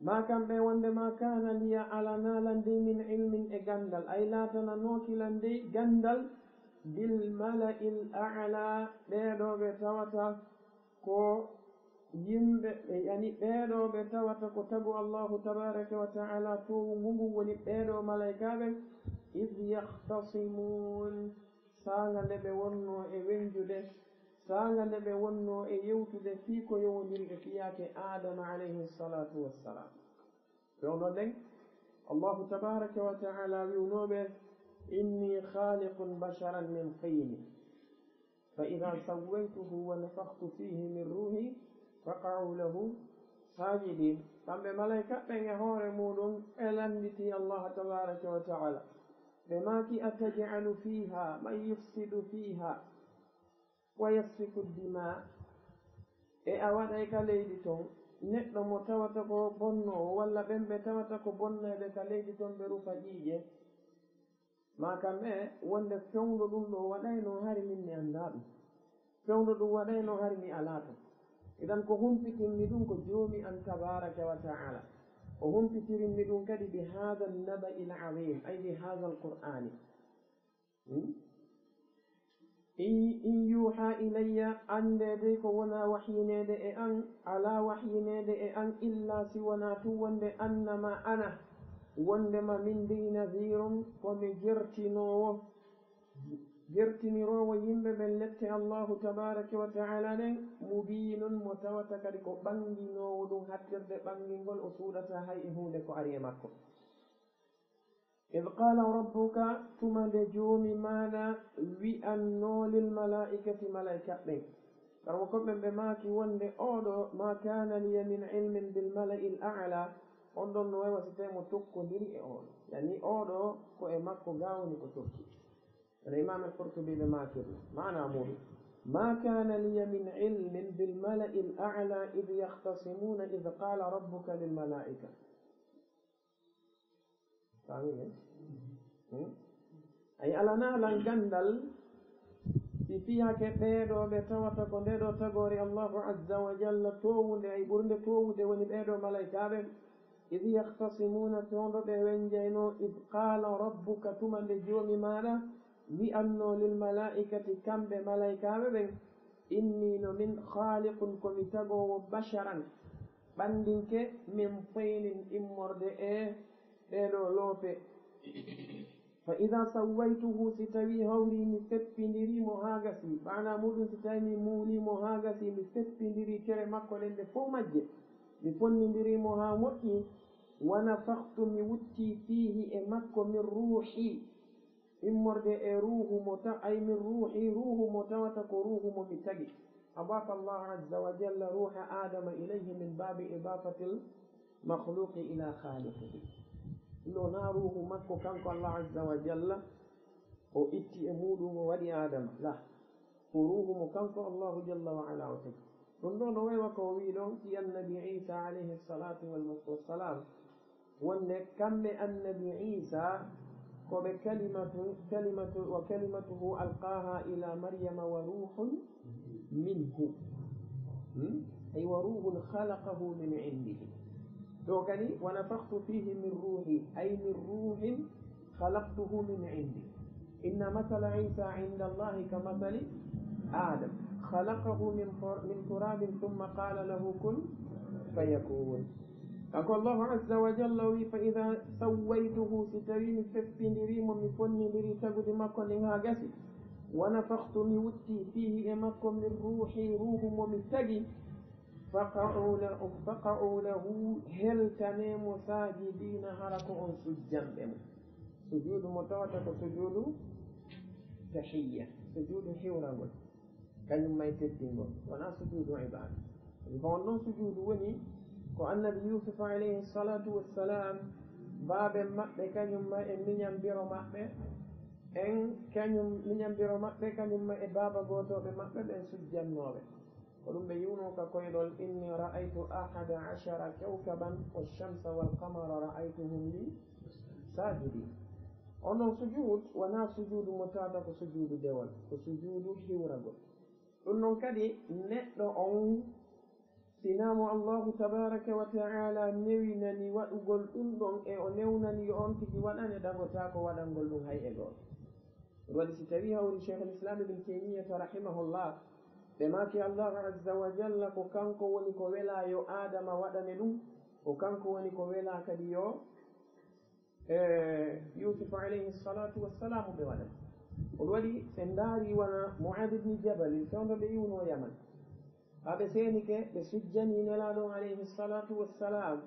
Ma kamɓe wonde ma kana liya alanaa lan dey min ilmin e ganndal, ay laatananooki lan dey ganndal bil mala'il a'la, ɓee ɗoo ɓe tawata ko yimɓe, ɓe yani ɓee ɗoo ɓe tawata ko tagu Allahu tabaraka wa ta'ala toowungu ngun woni ɓee ɗoo malaykaaɓe, iz yahtasimun, saanga nde ɓe wonnoo e weñjude, saanga nde ɓe wonnoo e yewtude fii ko yowondiri e fiyaake Aadama alayhi salatu wassalam. Fewndo nden, Allahu tabaraka wa ta'ala wi'unoo ɓe, "Inni khaliqun basharan min tin, fa idha sawwaytuhu wa nafakhtu fihi min ruhi, faqa'u lahu sajidin." Kamɓe malayka ɓen e hoore muɗum ɓe lannditi Allah tabaraka wa ta'ala. Ɓe maaki, "Ataj'alu fiha man yufsidu fiha wa yasfiku dima." E a waɗay ka leydi ton neɗɗo mo tawata ko bonnoowo, walla ɓen ɓe tawata ko bonnayɓe ka leydi ton, ɓe rufa ƴiiƴe? Ma kamɓe wonde fewndo ɗum ɗo waɗayno hari min mi anndaa ɗum. Fewndo ɗum waɗayno hari mi alaa ton. Idan ko humpitinmi ɗum ko Joomi an tabaraka wa ta'ala. O humpitirinmi ɗum kadi bi hadha an-naba'i al-azim, ay bi hadha al-Qur'ani. Hmm? In, in yuha ilayya, annde dey ko wona wahyineede e an, alaa wahyineede e an illa si wona tun wonde annama ana, wondema min dey nadhirun, ko mi jertinoowo, jertiniroowo yimɓe ɓen lette Allahu tabaraka wa ta'ala ɗen, mubinun, mo tawata kadi ko ɓanginoowo ɗum hattirde ɓangingol, o suuɗata hay e huunde ko ari e makko. Id qala rabbuka, tuma nde Joomi maaɗa wi'annoo lil malaa'ikati, malaa'ika ɓen. Karwa ko ɓen ɓe maaki wonde, "Oo ɗoo, ma kana liya min ilmin bil mala'il a'la." On ɗon no waywa si tawi mo tokkondiri e oo ɗoo. Yani oo ɗoo ko e makko gaa woni ko tokki. Wano Imam al-Qurtubi ɓe maakirno. Maana muuɗum, "Ma kana liya min ilmin bil mala'il a'la id yakhtasimuna id qala rabbuka lil mala'ika." Faami ɓe? Hmm? Ay, alanaa lan ganndal si fiyake ɓee ɗoo ɓe tawata ko ndee ɗoo tagoore Allahu azza wa jalla toowunde, ay, ɓurnde toowude woni ɓee ɗoo malaykaaɓe. Id yakhtasimuna, fewndo ɓe wenjaynoo, id qala rabbuka, tuma nde Joomi maaɗa wi'annoo lil malaa'ikati, kamɓe malaykaaɓe ɓen, inni no min khaliqun, ko mi tagoowo, basharan, ɓanndinke, min tinin, immorde e ɗee ɗoo loope. Fa idha sawwaytuhu, si tawii hawrii mi feppindirii mo haa gasii, maanaa muuɗum si tawii mi muulii mo haa gasii, mi feppindirii tere makko ɗen ɗe fow majje, mi fonndirii mo haa moƴƴi, wa nafakhtu, mi wuttii, fiihi, e makko, min ruuhi, immorde e ruuhu mo ta-, ay min ruuhi, ruuhu mo tawata ko ruuhu mo mi tagi. Adafa Allahu azza wa jalla ruuha Adama ilayhi min baabi idafatil makhluqi ila khaliqihi. Ɗum ɗo na ruuhu makko kanko Allah azza wa jalla, o itti e muɗum o waɗi Adama. La, ko ruuhu mo kanko Allahu jalla wa ala o tagi. Ɗum ɗo no waywa ko o wi'i ɗon si Annabi Isa alayhi salatu wal-, wassalam, wonde kamɓe Annabi Isa ko ɓe kalimatu, kalimatu, "Wa kalimatuhu alqaha ila Maryama wa ruhun minhu." Hmm? Ay, "Wa ruhun khalaqahu min indihi." To kadi, "Wa nafakhtu fihi min ruhi," ay, "Min ruhin khalaqtuhu min indi." Inna mathala Isa inda Allahi ka mathali Adam, khalaqahu min tur-, min turabin thumma qala lahu kun fayakun. Kanko Allahu azza wa jalla o wi, "Fa idha sawwaytuhu," si tawi mi feppindiri mo, mi fonnidiri tagudi makko ndin haa gasi, "wa nafakhtu," mi wutti, "fihi," e makko, "min ruhi," ruhu mo mi tagi, "faqa'u la-, faqa'u lahu," heltane mo, "sajidina," hara ko on sujjanɓe mo. Sujuudu mo tawata ko sujuudu tahiyya, sujuudu hiwragol, kañum may teddingol, wonaa sujuudu ibaada. Sabi ko on ɗon sujuudu woni ko Annabi Yuusuf alayhi salatu wassalam, baaben maɓɓe kañum ma e miñambiro maɓɓe, en kañum, miñambiro maɓɓe kañum ma e baaba gootooɓe maɓɓe ɓen sujjannooɓe. Ko ɗum ɓe yi'unoo ka koyɗol, "Inni ra'aytu ahada ashara kawkaban, wash-shamsa wal-qamara ra'aytuhum li sajidin." On ɗon sujuud wonaa sujuudu mo tawata ko sujuudu dewol, ko sujuudu hiwragol. Ɗum ɗon kadi, neɗɗo on, sinaa mo Allahu tabaraka wa ta'ala newinani waɗugol ɗum ɗon, e o newnani yo on tigi waɗane, dagotaako waɗangol ɗum hay e gooto. Ɗum waɗi si tawii hawri Sheikhul Islam Ibn Taymiyyah rahimahullah, ɓe maaki Allahu azza wa jalla ko kanko woni ko welaa yo Adama waɗane ɗum, ko kanko woni ko welaa kadi yo, e, Yuusuf alayhi salatu wassalam ɓe waɗane. Ko ɗum waɗi si en ndaari wona Mu'adh ibn Jabal, fewndo ɓe iwno Yaman. Haa ɓe seenike, ɓe sujjani Nelaaɗo on alayhi salatu wassalam.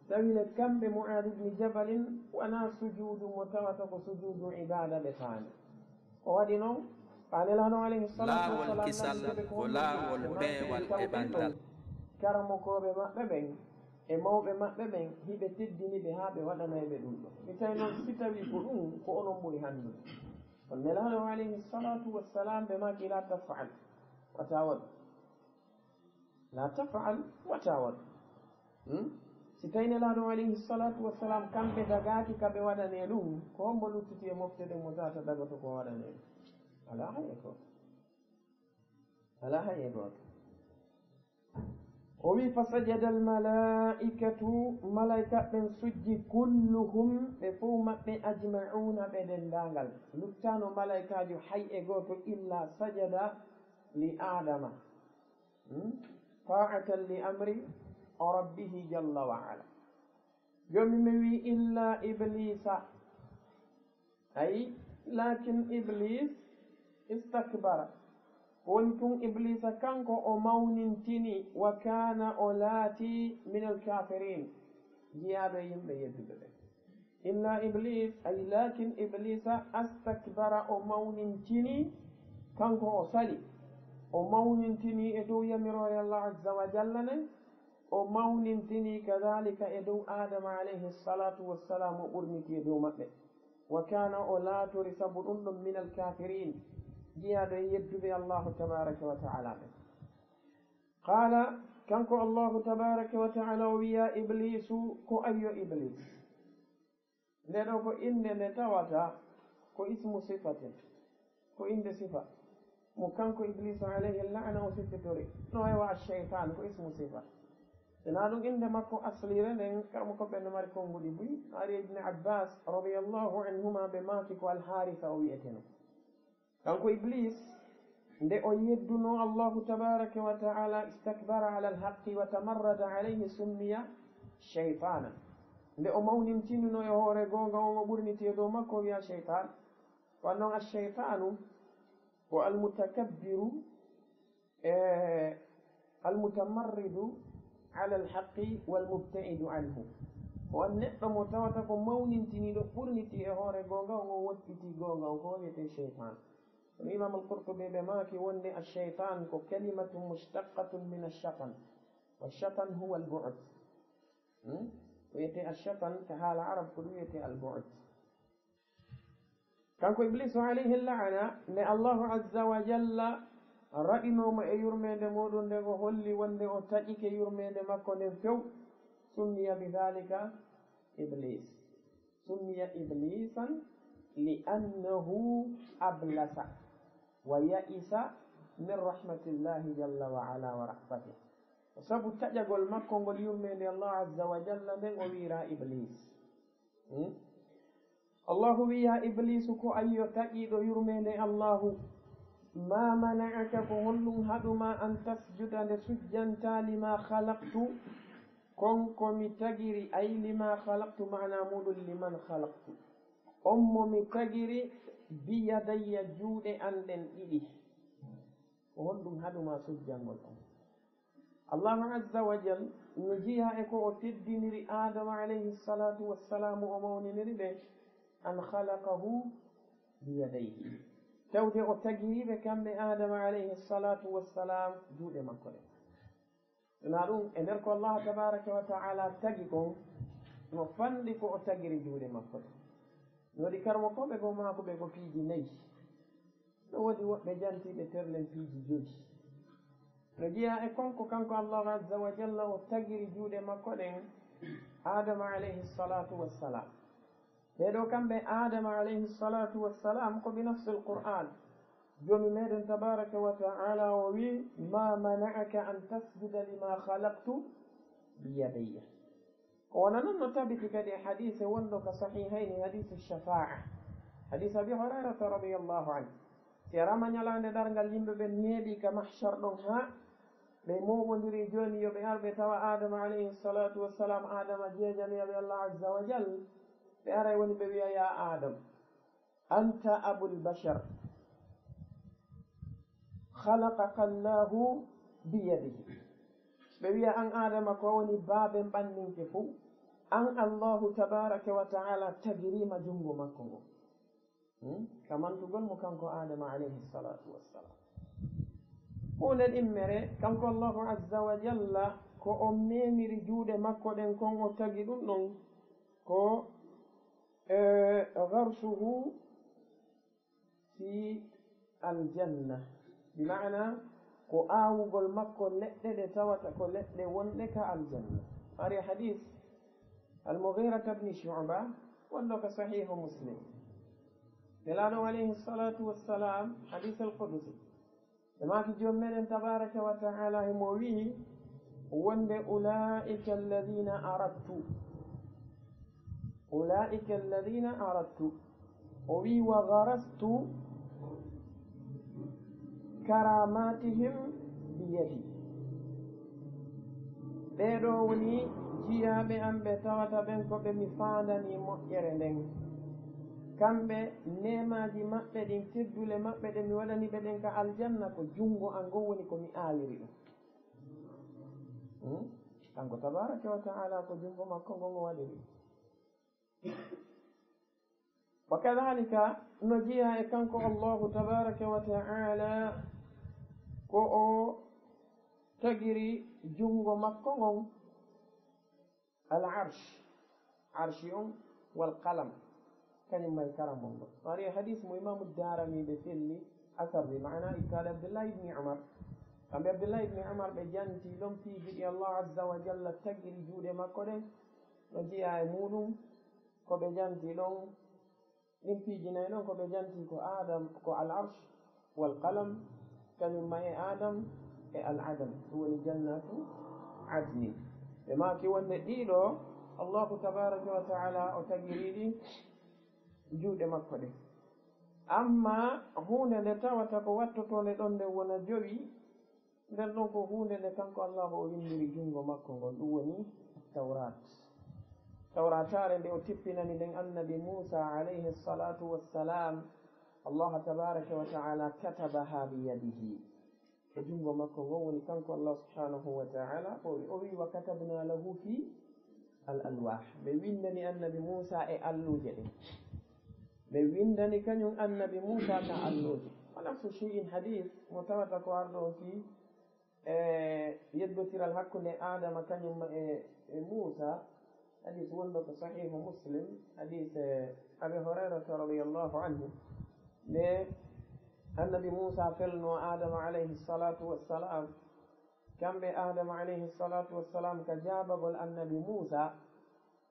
Tawi le kamɓe Mu'aad ibni Jabalin wonaa sujuudu mo tawata ko sujuudu ibaada ɓe faami. Ko waɗi noon, ɓay Nelaaɗo alayhi salaatu wa salaam ko laawol peewal e ɓantal. Karamokooɓe maɓɓe ɓen e mawɓe maɓɓe ɓen, hiɓe teddini ɓe haa ɓe waɗanay ɓe ɗum ɗo. Mi tawi noon, si tawii ko ɗum, ko onon ɓuri hanndude. Kono Nelaaɗo alayhi salaatu wa salaam ɓe maaki, "La taf'al." Wata waɗu. "La taf'al," wata waɗu. Hmm? Si tawi Nelaaɗo alayhi salaatu wa salaam, kamɓe dagaaki ka ɓe waɗanee ɗum, ko hombo luttiti e mofte ɗen mo tawata dagoto ko waɗanee ɗum? Alaa hay e gooto. Alaa hay e gooto. O wi, "Fasajada al-malaa'ikatu," malaa'ika ɓen sujji, "kulluhum," ɓe fow maɓɓe, "ajma'uuna," ɓe denndaangal. Luttaano malaa'ikaajo hay e gooto, "illa sajada li Aadama." Hmm? "Ta'atan li amri rabbihi jalla wa ala." Joomi men wi, "Illa Ibliisa." Ay, "Laakin Ibliis istakbara." Ko woni tun, Ibliisa kanko o mawnintini, "wa kaana," o laati, "minal kaafiriin," jiyaaɗo e yimɓe yedduɓe ɓe. "Illa Ibliis," ay, "laakin Ibliisa astakbara," o mawnintini, kanko o sali. O mawnintini e dow yamiroore Allah azza wa jalla nden, o mawnintini kadaalika e dow Aadama alayhi salaatu wa salaam, o ɓurniti e dow maɓɓe. "Wa kaana," o laatori sabu ɗum ɗon, "minal kaafiriin," jiyaaɗo e yedduɓe Allahu tabaaraka wa ta'ala ɓe. Qaala, kanko Allahu tabaaraka wa ta'ala o wiya Ibliisu, ko ayyo Ibliis. Nde ɗo ko innde nde tawata ko ismu sifatin, ko innde sifa mo kanko Ibliisu alayhi la'na o sifitori. No e wa ash-shaytaan ko ismu sifa. Sinaa ɗum innde makko asliire nden, karamokooɓe ɓen no mari konnguɗi buy. No ari e Ibn Abbaas radiyallahu anhuma, ɓe maaki ko Al-Haarisa o wi'eteno. Kanko Ibliis, nde o yeddunoo Allahu tabaaraka wa ta'ala, istakbara ala al-haqqi wa tamarrada alayhi, summiya shaytaanan. Nde o mawnintinunoo e hoore goonga on, o ɓurniti e dow makko, o wi'a shaytaan. Ko non ash-shaytaanu ko al-mutakabbiru, e al-mutamarridu ala al-haqqi wal-mubta'idu anhu. Ko on neɗɗo mo tawata ko mawnintiniiɗo, ɓurniti e hoore goonga on, o woppiti goonga on, ko wiyetee shaytaan. Kono Imaam Al-Qurtubi ɓe maaki wonde ash-shaytaan ko kalimatun mushtaqqatun min ash-shatan. Wa ash-shatan huwa al-bu'd. Hmm? Ko wiyetee ash-shatan ka haala Arab ko ɗum wiyetee al-bu'd. Kanko Ibliisu alayhi la'ana, nde Allahu azza wa jalla raɗinoo mo e yurmeende muuɗum nden, o holli wonde o taƴike yurmeende makko nden few, summiya bi dhalika Ibliis. Summiya Ibliisan li annahu ablasa wa ya'isa min rahmatillahi jalla wa ala wa ra'fatihi. Ko sabu taƴagol makko ngol yurmeende Allah azza wa jalla nden, o wiiraa Ibliis. Hmm? Allahu wi'i, "Yaa Ibliisu, ko ayyo taƴiiɗo yurmeende Allahu, ma mana'aka, ko honɗum haɗu maa, an tasjuda, nde sujjantaa, lima khalaqtu, kon ko mi tagiri, ay lima khalaqtu, maana muuɗum liman khalaqtu, on mo mi tagiri, biyadayya, juuɗe an ɗen ɗiɗi. Ko honɗum haɗu maa sujjangol on?" Allahu azza wa jal no jeyaa e ko o teddiniri Aadama alayhi salaatu wa salaam, o mawniniri ɓe, an khalaqahu biyadayhi. Tawde o tagiri ɓe kamɓe Aadama alayhi salaatu wa salaam juuɗe makko ɗen. Sinaa ɗum, e nder ko Allah tabaaraka wa ta'ala tagi kon, no fanɗi ko o tagiri juuɗe makko ɗen. No waɗi karamokooɓe goo maakuɓe ko piiji nayi. No woodi woɓɓe jantiiɓe terlen piiji joyi. No jeyaa e kon ko kanko Allahu azza wa jalla o tagiri juuɗe makko ɗen Aadama alayhi salaatu wa salaam. Ɓee ɗoo kamɓe Aadama alayhi salaatu wa salaam ko bi nassil Qur'aan. Joomi meɗen tabaaraka wa ta'ala o wi'i, "Ma mana'aka an tasjuda lima khalaqtu biyadayya." Ko wano non no tabiti kadi e hadiise wonɗo ka Sahihayni, hadiisu shafaa'a. Hadiis Abi Hurayrata radiyallahu anhu. Si yaraama ɲalaande darngal, yimɓe ɓen neeɓii ka mahshar ɗon haa ɓe mooɓondiri jooni yo ɓe ar ɓe tawa Aadama alayhi salaatu wa salaam, Aadama jeejanoya ɓe Allah azza wa jal, ɓe aray woni ɓe wi'a, "Yaa Aadam, anta abul bashar, khalaqaka Allahu biyadihi." Ɓe wi'a, "An Aadama, ko woni baaben ɓanninke fow, An Allahu tabaraka wa ta'ala tagiriima junngo makko ngo. Hmm? Ka mantugol mo kanko Adama alayhi salatu wassalam. Huunde ɗimmere, kanko Allahu azza wa jalla, ko o memiri juuɗe makko ɗen kon, o tagi ɗum ɗon ko, eh, gharsuhu fi aljanna, bi ma'ana ko aawugol makko leɗɗe ɗe tawata ko leɗɗe wonɗe ka aljanna. Ari hadis Al-Mughirata ibn Shu'ba, wonɗo ka Sahihu Muslim. Nelaaɗo alayhi salatu wassalam, hadis al-qudusi, ɓe maaki Joom meɗen tabaraka wa ta'ala himo wi'i wonde, "Ulaa'ika alladhina aradtu." "Ulaa'ika alladhina aradtu." O wi'i, "Wa gharastu karamatihim bi yadi." Ɓee ɗoo woni jiyaaɓe am ɓe tawata ɓen ko ɓe mi faandani moƴƴere nden. Kamɓe, neemaaji maɓɓe ɗin, teddule maɓɓe ɗe mi waɗani ɓe ɗen ka aljanna, ko junngo an ngon woni ko mi aawiri ɗum. Hmm? Kanko tabaraka wa ta'ala ko junngo makko ngon o waɗiri. Wa kadhalika, no jeyaa e kanko Allahu tabaraka wa ta'ala ko o tagiri junngo makko ngon al arsh, arshi on, wal qalam, kañum may karambol ngol. No ari e hadis mo Imamu Darimi ɓe felli asar bi, maana ikkaade Abdullah ibni Umar. Kamɓe Abdullah ibni Umar ɓe janti ɗon piiji ɗi Allah azza wa jalla tagiri juuɗe makko ɗen, no jeyaa e muɗum ko ɓe janti ɗon. Ɗin piiji nayi ɗon ko ɓe janti ko Adam, ko al arsh wal qalam, kañum ma e Adam e al adam, ɗum woni jannatu adnin. Ɓe maaki wonde ɗiɗo Allahu tabaraka wa ta'ala o tagiriɗi juuɗe makko ɗe. Amma huunde nde tawata ko wattotonde ɗon nde wona jowi, nden ɗon ko huunde nde kanko Allahu o winndiri junngo makko ngon, ɗum woni Tawrat. Tawrataare nde o tippinani nden Annabi Muusa alayhi salatu wassalam, Allah tabaraka wa ta'ala katabaha bi yadihi. Ko junngo makko ngon woni kanko Allah subhanahu wa ta'ala, o wi, o wi, "Wa katabna lahu fi al alwah." Ɓe winndani Annabi Muusa e alluuje ɗen. Ɓe winndani kañum Annabi Muusa ka alluuje. Wa nafsu shay'in hadis mo tawata ko arɗo on fii, e yeddotiral hakkunde Adama kañum e, e Muusa. Hadis wonɗo ko Sahihu Muslim, hadis, e, Abi Hurayrata radiyallahu anhu. Nde Annabi Muusa felno Adama alayhi salatu wassalam, kamɓe Adama alayhi salatu wassalam ka jaabagol Annabi Muusa,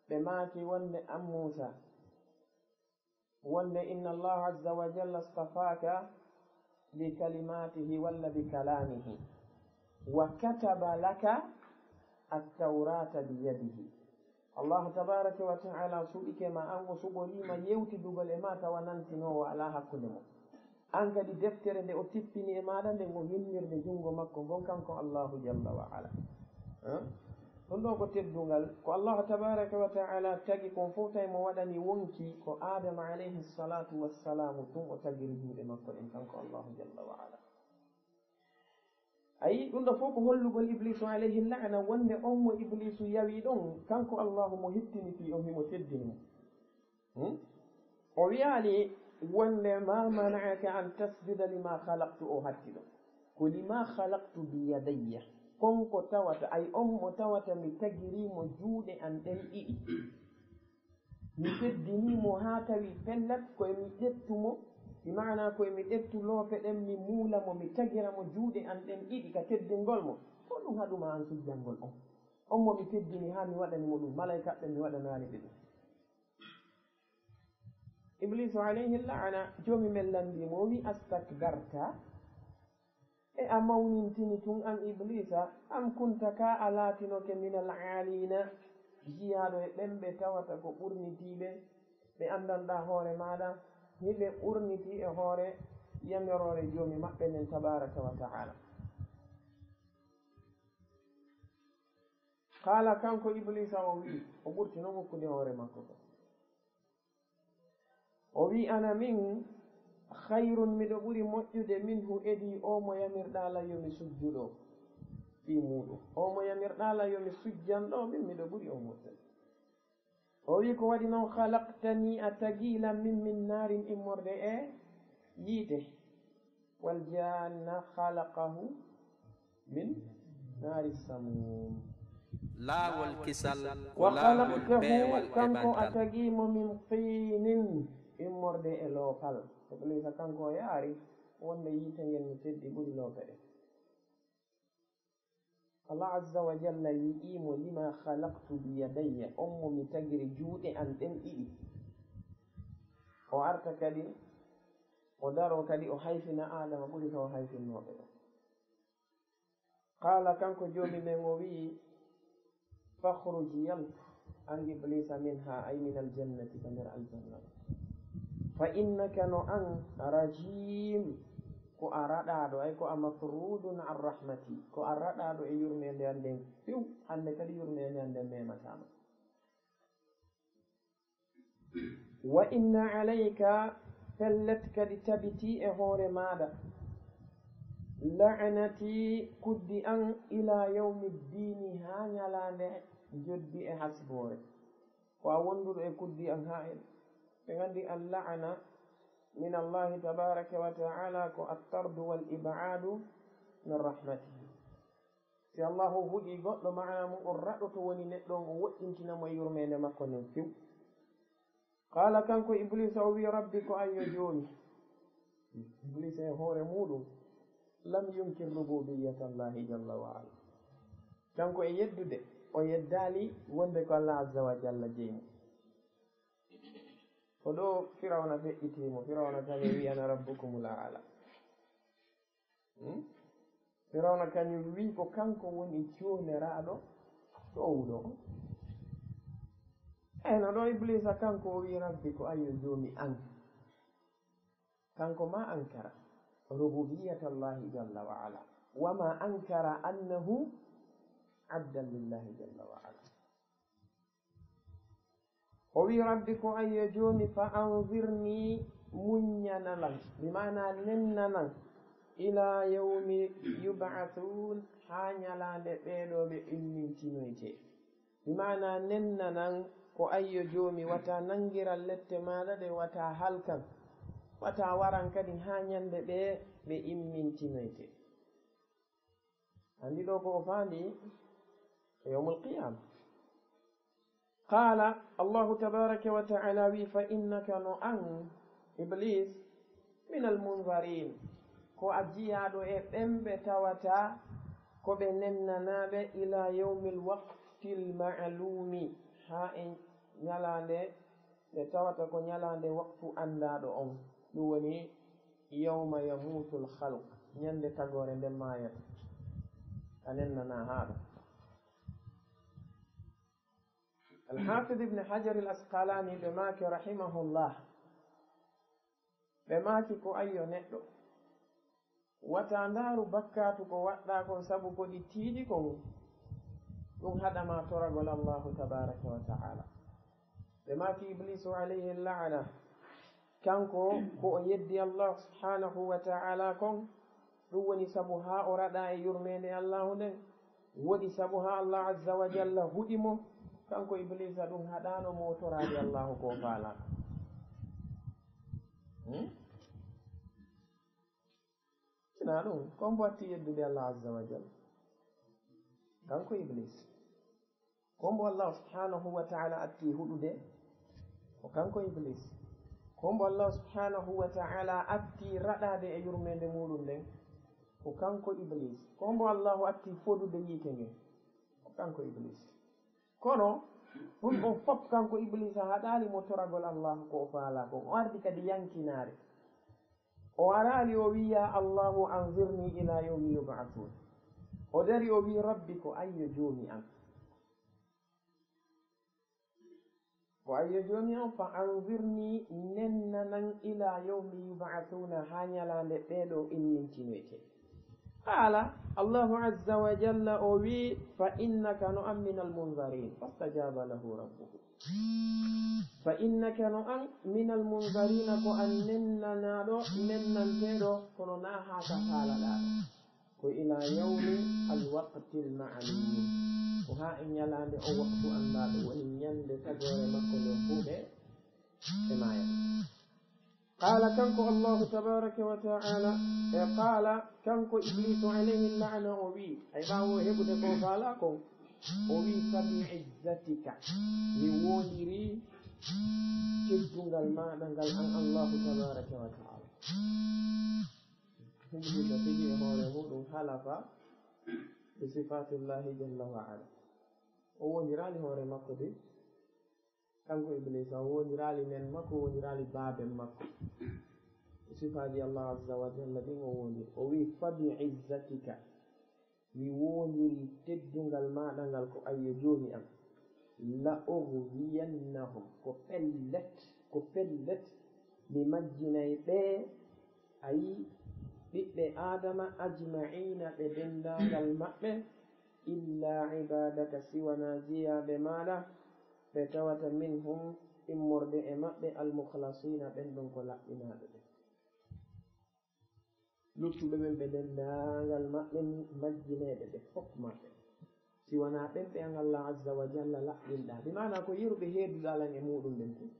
ɓe maaki wonde, an Muusa, wonde, "Inna Allah azza wa jalla astafaka bi kalimatihi walla bi kalamihi, wa kataba laka at-tawrata bi yadihi." Allah tabaraka wa ta'ala suɓike ma an, o suɓorima yewtidugol e ma tawa nantinowo ala hakkunde mo. An kadi deftere nde o tippini e maɗa nden, o winnirde junngo makko ngon kanko Allahu jalla wa ala. Eh? Ɗum ɗo ko teddungal. Ko Allahu tabaraka wa ta'ala tagi kon fof, tawi mo waɗani wonki ko Adama alayhi salatu wassalamu tun o tagiri juuɗe makko ɗen kanko Allahu jalla wa ala. Ayi, ɗum ɗo fof ko hollugol Iblisu alayhi la'na wonde on mo Iblisu yawi ɗon, kanko Allahu mo hittini fii on, himo teddini mo. Hmm? O wiyaali wonde, "Ma mana'aka an tasjuda lima khalaqtu," o hatti ɗon. Ko "lima khalaqtu bi yadayya." Kon ko tawata, ay on mo tawata mi tagiri mo juuɗe an ɗen ɗiɗi. Mi teddini mo haa tawi pellet ko e mi ƴettu mo, bi maana ko e mi ƴettu loope ɗen, mi muula mo, mi tagira mo juuɗe an ɗen ɗiɗi ka teddingol mo. Ko ɗum haɗuma an sujjangol on? On mo mi teddini haa mi waɗani mo ɗum, malaykaaɓe mi waɗanaali ɓe ɗum. Ibliisu alayhi la'ana, joomi men lanndii mo, o wi'i, "Astakbarta? E a mawnintini tun an Ibliisa? Am kunta, kaa a laatinoke, minal aaliina, jiyaaɗo e ɓen ɓe tawata ko ɓurnitiiɓe, ɓe anndanɗaa hoore maaɗa, hiɓe ɓurnitii e hoore yamiroore Joomi maɓɓe nden tabaaraka wa ta'aala?" Qaala, kanko Ibliisa o wi'i, o ɓurti non hokkude hoore makko ko. O wi'i, "Ana min khayrun, miɗo ɓuri moƴƴude, minhu, edii oo mo yamirɗaa lan yo mi sujju ɗoo, fii muuɗum. Oo mo yamirɗaa lan yo mi sujjan ɗoo, min miɗo ɓuri o moƴƴude." O wi ko waɗi noon, "Khalaqtani, a tagi lan min, min narin, immorde e yiite. Wal janna khalaqahu min nari samum." Laawol kisal ko wa laawol khalaqtahu, peewal e kanko a ɓantal. Tagi mo min tinin, immorde e loopal. Iblisa kanko o yaari wonde yiite ngen no teddi ɓuri loope ɗe. Allah azza wa jalla wi'i mo, "Lima khalaqtu bi yadayya?" On mo mi tagiri juuɗe an ɗen ɗiɗi. O arta kadi, o daro kadi, o hayfina Adama ɓuri ka o hayfinnooɓe ɗo. Qala, kanko Joomi men o wi'i, "Fakhruj, yaltu, an Iblisa, minha, ay min aljannati, ka nder aljanna. Fa innaka, no an, rajim, ko a raɗaaɗo, ay ko a matrudun an rahmati, ko a raɗaaɗo e yurmeende an nden few, hannde kadi yurmeende an nden memataa ma. Wa inna alayka, pellet kadi tabitii e hoore maaɗa, la'nati, kuddi an, ila yawmi ddiini, haa ñalaande njoddi e hasboore. Ko a wonduɗo e kuddi an haa en." Ɓe nganndi al-la'na min Allahi tabaraka wa ta'ala ko at-tardu wal ib'adu min rahmatihi. Si Allahu huɗi goɗɗo, maana mum o raɗoto woni neɗɗo on, o woɗɗintina mo e yurmeende makko nden few. Qala, kanko Iblisa o wi, "Rabbi, ko an yo Joomi." Iblisa e hoore muɗum lam yunkir rububiyyata Allahi jalla wa ala. Kanko e yeddude, o yeddaali wonde ko Allah azza wa jalla jeyi mo. Ko ɗo Firawna feƴƴitii mo. Firawna kañum wi, "Ana rabbukumul a'la." Hmm? Firawna kañum wi ko kanko woni joomiraaɗo toowuɗo on. Eyno ɗo Iblisa kanko o wi, "Rabbi, ko an yo Joomi an." Kanko ma ankara rububiyyata Allahi jalla wa ala. Wa ma ankara annahu abdan lillahi jalla wa ala. O wi, "Rabbi, ko an yo Joomi, fa anzirni, muññana lan, bi maana nenna nan, ila yawmi yub'athun, haa ñalaande ɓee ɗoo ɓe immintinoytee." Bi maana nenna nan, ko an yo Joomi, wata nanngiran lette maaɗa ɗe, wata halkan, wata waran kadi haa ñande ɗe ɓe immintinoytee. Anndi ɗo ko o faandi ko yawmul qiyama. Qala, Allahu tabaraka wa ta'ala wi, "Fa innaka, no an, Iblis, minal munzarin, ko a jiyaaɗo e ɓen ɓe tawata ko ɓe nennanaaɓe, ila yawmil waqtil ma'lumi, haa e ñalaande nde tawata ko ñalaande waqtu anndaaɗo on, ɗum woni yawma yamutul khalq, ñande tagoore nde maayata, a nennanaa haa ɗo." Al-Hafid Ibn Hajar al-Asqalani ɓe maaki, rahimahullah, ɓe maaki, ko an yo neɗɗo, wata ndaaru bakkaatu ko waɗɗaa kon sabu ko ɗi tiiɗi kon, ɗum haɗa ma toragol Allahu tabaraka wa ta'ala. Ɓe maaki Iblisu alayhi la'na, kanko ko o yeddi Allah subhanahu wa ta'ala kon, ɗum woni sabu haa o raɗa e yurmeende Allahu nden, woɗi sabu haa Allah azza wa jalla huɗi mo, kanko Iblisa ɗum haɗaano mo toraade Allahu ko o faalaa. Hmm? Sinaa ɗum, ko mbo atti yeddude Allah azza wa jalla? Kanko Iblis. Ko mbo Allah subhanahu wa ta'ala atti huɗude? Ko kanko Iblis. Ko mbo Allah subhanahu wa ta'ala atti raɗaade e yurmeende muɗum nden? Ko kanko Iblis. Ko mbo Allahu atti fodude yiite ngen? Ko kanko Iblis. Kono ɗum ɗon fop kanko Iblis a haɗaali mo toragol Allah ko o faalaa kon. O ardi kadi yankinaare. O araali o wi, "Ya Allahu, anzirni ila yawmi yub'athun." O dari o wi, "Rabbi, ko an yo Joomi an." Ko an yo Joomi an, "fa anzirni, nennanan, ila yawmi yub'athuna, haa ñalaande ɓee ɗoo immintinoyte." Qaala, Allahu azza wa jalla o wi, "Fa innaka, no an, minal munzarin." Fastajaba lahu rabbuhu. "Fa innaka, no an, minal munzarina, ko an nennanaaɗo, nennanteeɗo, kono naa haa ka faalaɗaa ɗo. Ko ila yawmi الوقت المعلوم. Ko haa e ñalaande o waktu anndaa ɗo woni ñande tagoore makko nden fuu ɓe, ɓe maaya. Qaala, kanko Allahu tabaaraka wa ta'aala, e qaala, kanko Ibliisu alayhi la'na, o wi'i, ay ɓaawo heɓude ko faalaa kon, o wi'i, "Fa bi izzatika, mi woondirii teddungal maaɗa ngal an Allahu tabaaraka wa ta'aala." Ibliisa tigi e hoore muuɗum halafa bi sifaatillahi jalla wa ala. O woondiraali hoore makko de. Kanko Ibliisa, o woondiraali neen makko, o woondiraali baaben makko. Sifaaji Allah azza wa jalla ɗin o woondiri. O wi'i, "Fa bi izzatika, mi woondirii teddungal maaɗa ngal ko ayyo jooni am. La ughwiyannahum, ko pellet, ko pellet, mi majjinay ɓe, ayi, ɓiɓɓe Aadama, ajma'iina, ɓe denndaangal maɓɓe, illa ibadaka, siwana jiyaaɓe maaɗa, ɓe tawata minhum, immorde e maɓɓe, al-mukhlasiina, ɓen ɗon ko laɓɓinaaɓe ɓen. Luttuɓe ɓen ɓe denndaangal maɓɓe ni majjineeɓe ɓe fof maɓɓe. Si wanaa ɓen ɓe an Allah azza wa jalla laɓɓinɗaa. Bi maana ko yeru ɓe heeduɗaa lan e muuɗum ɓen tun."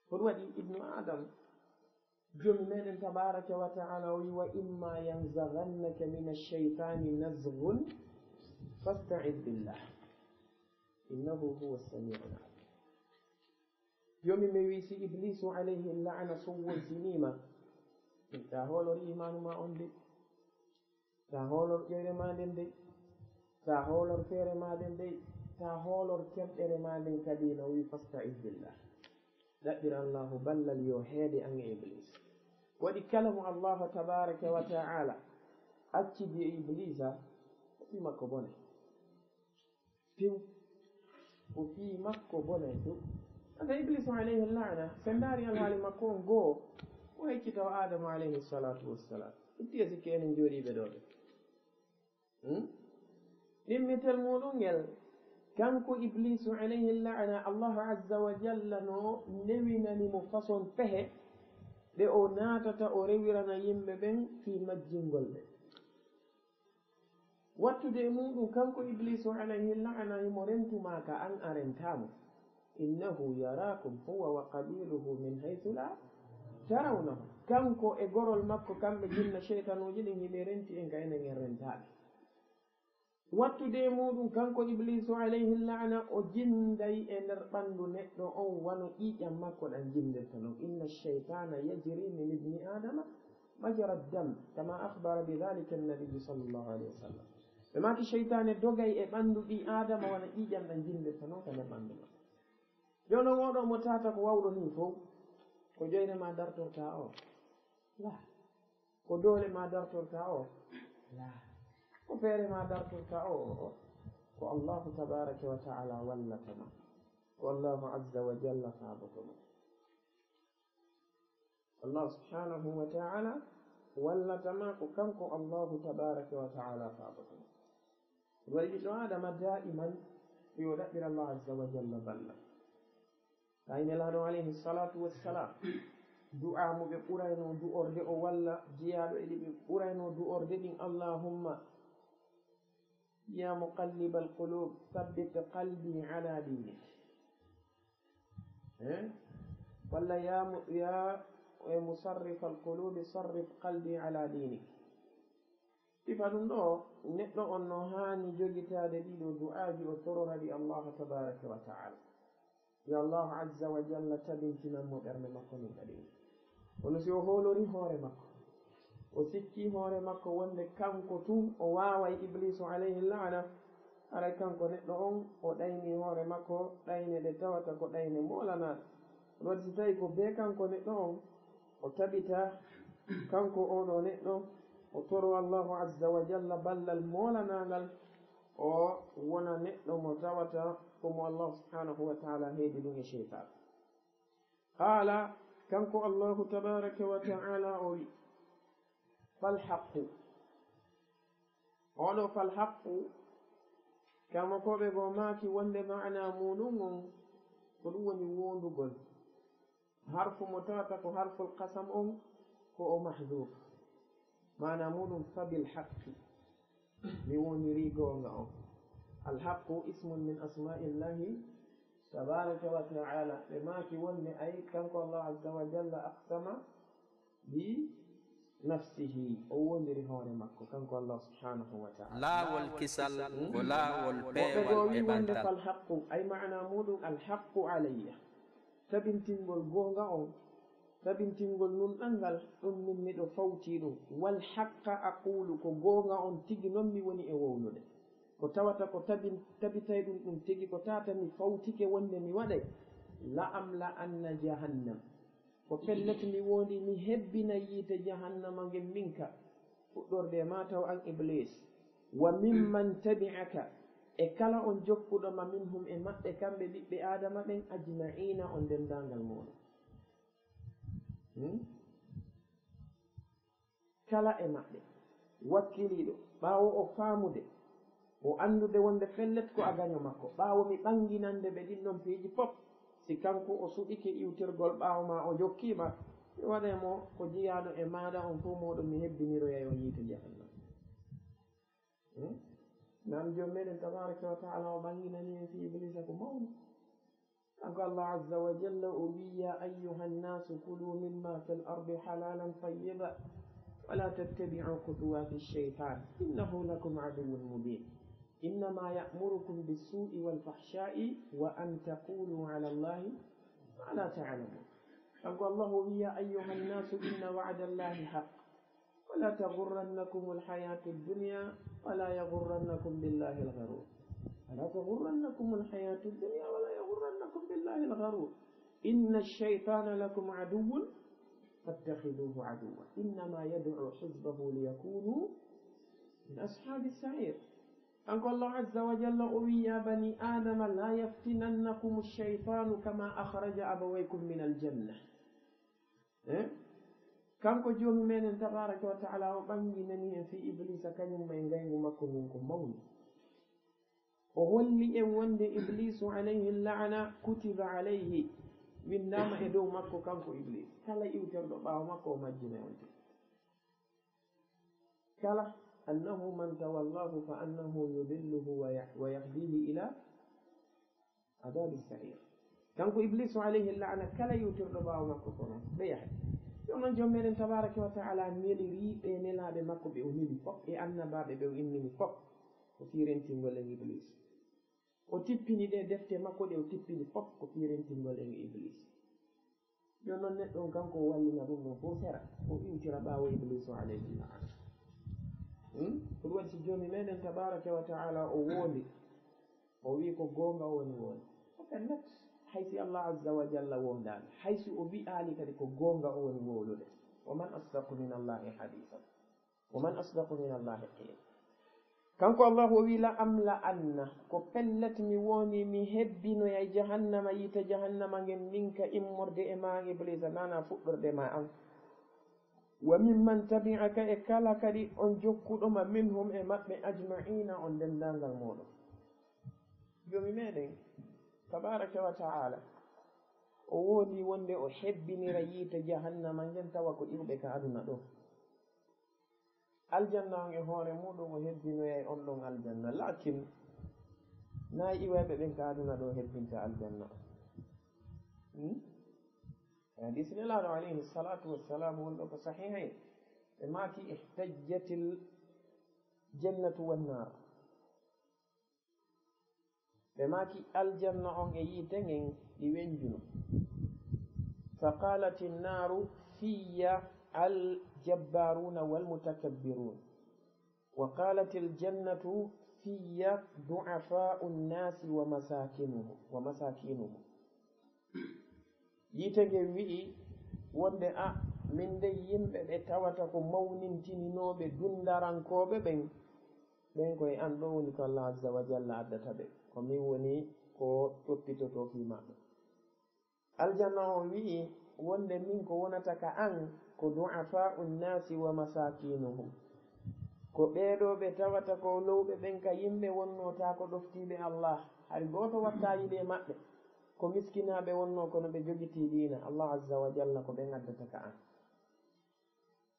Ko ɗum waɗi Ibnu Adam, Joomi meɗen tabaaraka wa ta'ala o wi, "Wa imma yanzaghannaka mina shaytani nazghun fasta'id billah. Innahu huwa sami'ul alim." Joomi me wi, si Ibliisu alayhi la'ana sowwonsiniima, ta hoolor imaanu ma on de. Ta hoolor ƴoyre ma nden dey. Ta hoolor feere ma nden dey. Ta hoolor terɗere ma nden kadi no wi, "Fasta'id billah." Ɗaɓɓir Allahu ballal yo heede an e Ibliis. Waɗi kala mo Allahu tabaaraka wa ta'ala accidi e Ibliisa, o fii makko bone. Piw. O fii makko bone piw. Anta Ibliisu alayhi la'na, sen ndaari alhaali makko on goo, o heccita o Aadama alayhi salaatu wassalaam. Itti e sikke enen jooɗiiɓe ɗoo ɓe. Hmm? Ɗimmitel muuɗum ngel, kanko Ibliisu alayhi la'na, Allahu azza wa jalla no newinani mo façon pehe ɗe o naatata o rewirana yimɓe ɓen fii majjingol ɓe. Wattude e muuɗum, kanko Ibliisu alayhi la'na, himo rentu maa ka an a rentaa mo. "Innahu yaraakum huwa wa qabiluhu min haythu la tarawnahum." Kanko e gorol makko, kamɓe jinna seytanuuji ɗin, hiɓe renti en ka enen en rentaaɓe. Wattude e muuɗum, kanko Ibliisu alayhi la'na, o jinday e nder ɓandu neɗɗo on wano ƴiiƴam makko ɗan jindirta non. "Inna shaytana yajri min ibni Adama majra dam, kama akhbara bi dhalika an-nabiyyu sallallahu alayhi wa sallam." Ɓe maaki, seytaane dogay e ɓandu ɓii Aadama wano ƴiiƴam ɗan jindirta non ka nder ɓandu makko. Jooni on, oo ɗoo mo tawata ko wawɗo nii fow, ko ƴoyre maa dartortaa o? Laa. Ko doole maa dartortaa o? Laa. Ko feere maa dartortaa o? O, o. Ko Allahu tabaaraka wa ta'ala wallata ma. Ko Allahu azza wa jalla faaboto ma. Allah subhanahu wa ta'ala wallata ma, ko kanko Allahu tabaaraka wa ta'ala faaboto ma. Ɗum waɗi ɓiɗɗo Aadama daa'iman yo ɗaɓɓir Allah azza wa jalla ballal. Tawi Nelaaɗo alayhi salaatu wassalaam, du'aa mo ɓe ɓuraynoo du'orde o walla jiyaaɗo e ɗi ɓe ɓuraynoo du'orde ɗin, "Allahumma ya muqallibal qulub, thabbit qalbi ala dinik." Eh? Walla, "Ya mu-, ya, eh, musarrifal qulubi, sarrif qalbi ala dinik." Sifa ɗum ɗoo, neɗɗo on no haani jogitaade ɗii ɗoo du'aaji, o torora ɗi Allahu tabaaraka wa ta'ala. Yo Allahu azza wa jalla tabintinan mo ɓernde makko nden kadi. Kono si o hoolorii hoore makko, o sikkii hoore makko wonde kanko tun o waaway, Ibliisu alayhi la'na, haray kanko neɗɗo on o ɗaynii hoore makko ɗayne ɗe tawata ko ɗayne moolanaaɗe. Ɗum waɗi si tawii ko bee kanko neɗɗo on, o tabita kanko oo ɗoo neɗɗo, o toroo Allahu azza wa jalla ballal moolanaangal, o wona neɗɗo mo tawata ko mo Allahu subhanahu wa ta'ala heedi ɗum e seytaane. Qaala, kanko Allahu tabaaraka wa ta'ala o wi, "Fal haqqu." Oo ɗoo fal haqqu, kamakooɓe goo maaki wonde maana muuɗum on ko ɗum woni woondugol. Harfu mo tawata ko harful qasam on, ko o mahzuuf. Maana muuɗum, "Fa bil haqqi." Mi woniri goonga on. Alhaqqu ismun min asma'illahi tabaraka wa ta'ala. Ɓe maaki wonde ay kanko Allah azza wa jalla aqsama bi nafsihi. O woniri hoore makko, kanko Allah subhanahu wa ta'ala. Laawol kisal ko laawol peewal e ɓantal. Woɓɓe goo wi wonde fal haqqu, ay maana muɗum alhaqqu alayya. Tabintingol goonga on, tabintingol nunɗal ngal, ɗum min miɗo fawtii ɗum. Wal haqqa aqulu, ko goonga on tigi non mi woni e wowlude. Ko tawata ko tabin-, tabitay ɗum ɗum tigi, ko tata mi fawtike wonde mi waɗay. La amla anna jahannam. Ko pellet mi wondi mi hebbina yiite jahannama ngen minka. Fuɗɗorde e ma taw an Iblis. Wa mimman tabi'aka. E kala on jokkuɗo ma minhum e maɓɓe kamɓe ɓiɓɓe Aadama ɓen ajma'iina on denndaangal mooɗon. Hmm? Kala e maɓɓe, wakkiliiɗo, ɓaawo o faamude, o anndude wonde pellet ko a gaño makko, ɓaawo mi ɓannginande ɓe ɗin ɗon piiji fof, si kanko o suɓike iwtirgol ɓaawo ma o jokkiima, mi waɗay mo ko jiyaaɗo e maaɗa on fof mooɗon mi hebbiniroyay on yiite jahannama. Hmm? Nan joom meɗen tabaraka wa ta'ala o ɓannginani en fii Iblisa ko mawni. Kanko Allah azza wa jalla o wi, "Ya ayyuha nnasu kulu mimma fil ardi halalan tayyiba, wa la tattabi'u khutuwati shaytan, innahu lakum aduwwun mubin. Innama ya'murukum bis-su'i wal fahsha'i wa an taqulu ala Allahi ma la ta'lamun." Kanko Allah o wi, "Ya ayyuha nnasu inna wa'da Allahi haqq." ولا تغرنكم الحياة الدنيا ولا يغرنكم بالله الغرور. ولا تغرنكم الحياة الدنيا ولا يغرنكم بالله الغرور. إن الشيطان لكم عدو فاتخذوه عدوا. إنما يدعو حزبه ليكونوا من أصحاب السعير. Kanko Allah azza wa jalla o wi, "Ya bani Adama, la yaftinannakum ash-shaytanu kama akhraja abawaykum min al-janna." Eh? Kanko Joomi meɗen tabaraka wa ta'ala o ɓannginani en fii Iblisa kañum e ngayngu makko ngun ko mawni. O holli en wonde Iblisu alayhi la'ana kutiba alayhi, winndaama e dow makko kanko Iblis. Kala iwtirɗo ɓaawo makko o majjinay on tigi. Kala annahu man tawallahu fa annahu yudilluhu wa yah-, wa yahdihi ila adabi sa'ir. Kanko Iblisu alayhi la'ana kala iwtirɗo ɓaawo makko ko non ɓe yahay. Yo non Joom meɗen tabaraka wa ta'ala neliri ɓe nelaaɓe makko ɓe o neli fof e annabaaɓe ɓe o innini fof ko fii rentingol en Iblis. O tippini ɗe defte makko ɗe o tippini fof ko fii rentingol en Iblis. Yo non neɗɗo on kanko o wallina ɗum ɗon fof sera, o iwtira ɓaawo Iblisu alayhi la'ana. Hmm? Ko ɗum waɗi si Joomi meɗen tabaraka wa ta'ala o woondi, o wi ko goonga o woni woonde. Ko pellet, hay si Allah azza wa jalla woondaali, hay si o wi'aali kadi ko goonga o woni wowlude. Wa man asdaqu min Allahi hadisan. Wa man asdaqu min Allahi qila. Kanko Allahu o wi, "La amla anna," ko pellet mi woni mi hebbinoyay jahannama, yiite jahannama ngen, minka immorde e ma an Iblisa, nana fuɗɗorde ma an. Wa mimman tabi'aka, e kala kadi on jokkuɗo ma, minhum, e maɓɓe, ajma'ina, on denndaangal mooɗon. Joomi meɗen, tabaraka wa ta'ala, o wondi wonde o hebbinira yiite jahannama ngen tawa ko iwɓe ka aduna ɗo. Aljanna on e hoore muɗum o hebbinoyay on ɗon aljanna. Laakin, naa iwayɓe ɓen ka aduna ɗo hebbinta aljanna on. Hmm? E hadis Nelaaɗo alayhi salatu wassalam wonɗo ko sahihayn, ɓe maaki, "Ihtajjatil jannatu wan naar." Ɓe maaki, "Aljanna on e yiite ngen ɗi wenjuno." Fa qaalat innaaru fiyya al jabbaaruna wal mutakabbiruun. Wa qaalat al jannatu fiyya du'afaa'u nnaasi wa masaakinuhum, wa masaakinuhum. Yiite ngen wi'i wonde, "A, min dey yimɓe ɓe tawata ko mawnintininooɓe dundarankooɓe ɓen, ɓen ko e an ɗo woni ko Allah azza wa jalla addata ɓe. Ko min woni ko toppitotoo fii maɓɓe." Aljanna on wi'i wonde, "Min ko wonata ka an ko du'afaa'u nnaasi wa masaakinuhum." Ko ɓee ɗoo ɓe tawata ko lowɓe ɓen ka yimɓe wonnoo taa ko ɗoftiiɓe Allah. Hari gooto wattaali ɗi e maɓɓe. Ko miskinaaɓe wonnoo kono ɓe jogitii diina. Allah azza wa jalla ko ɓen addata ka an.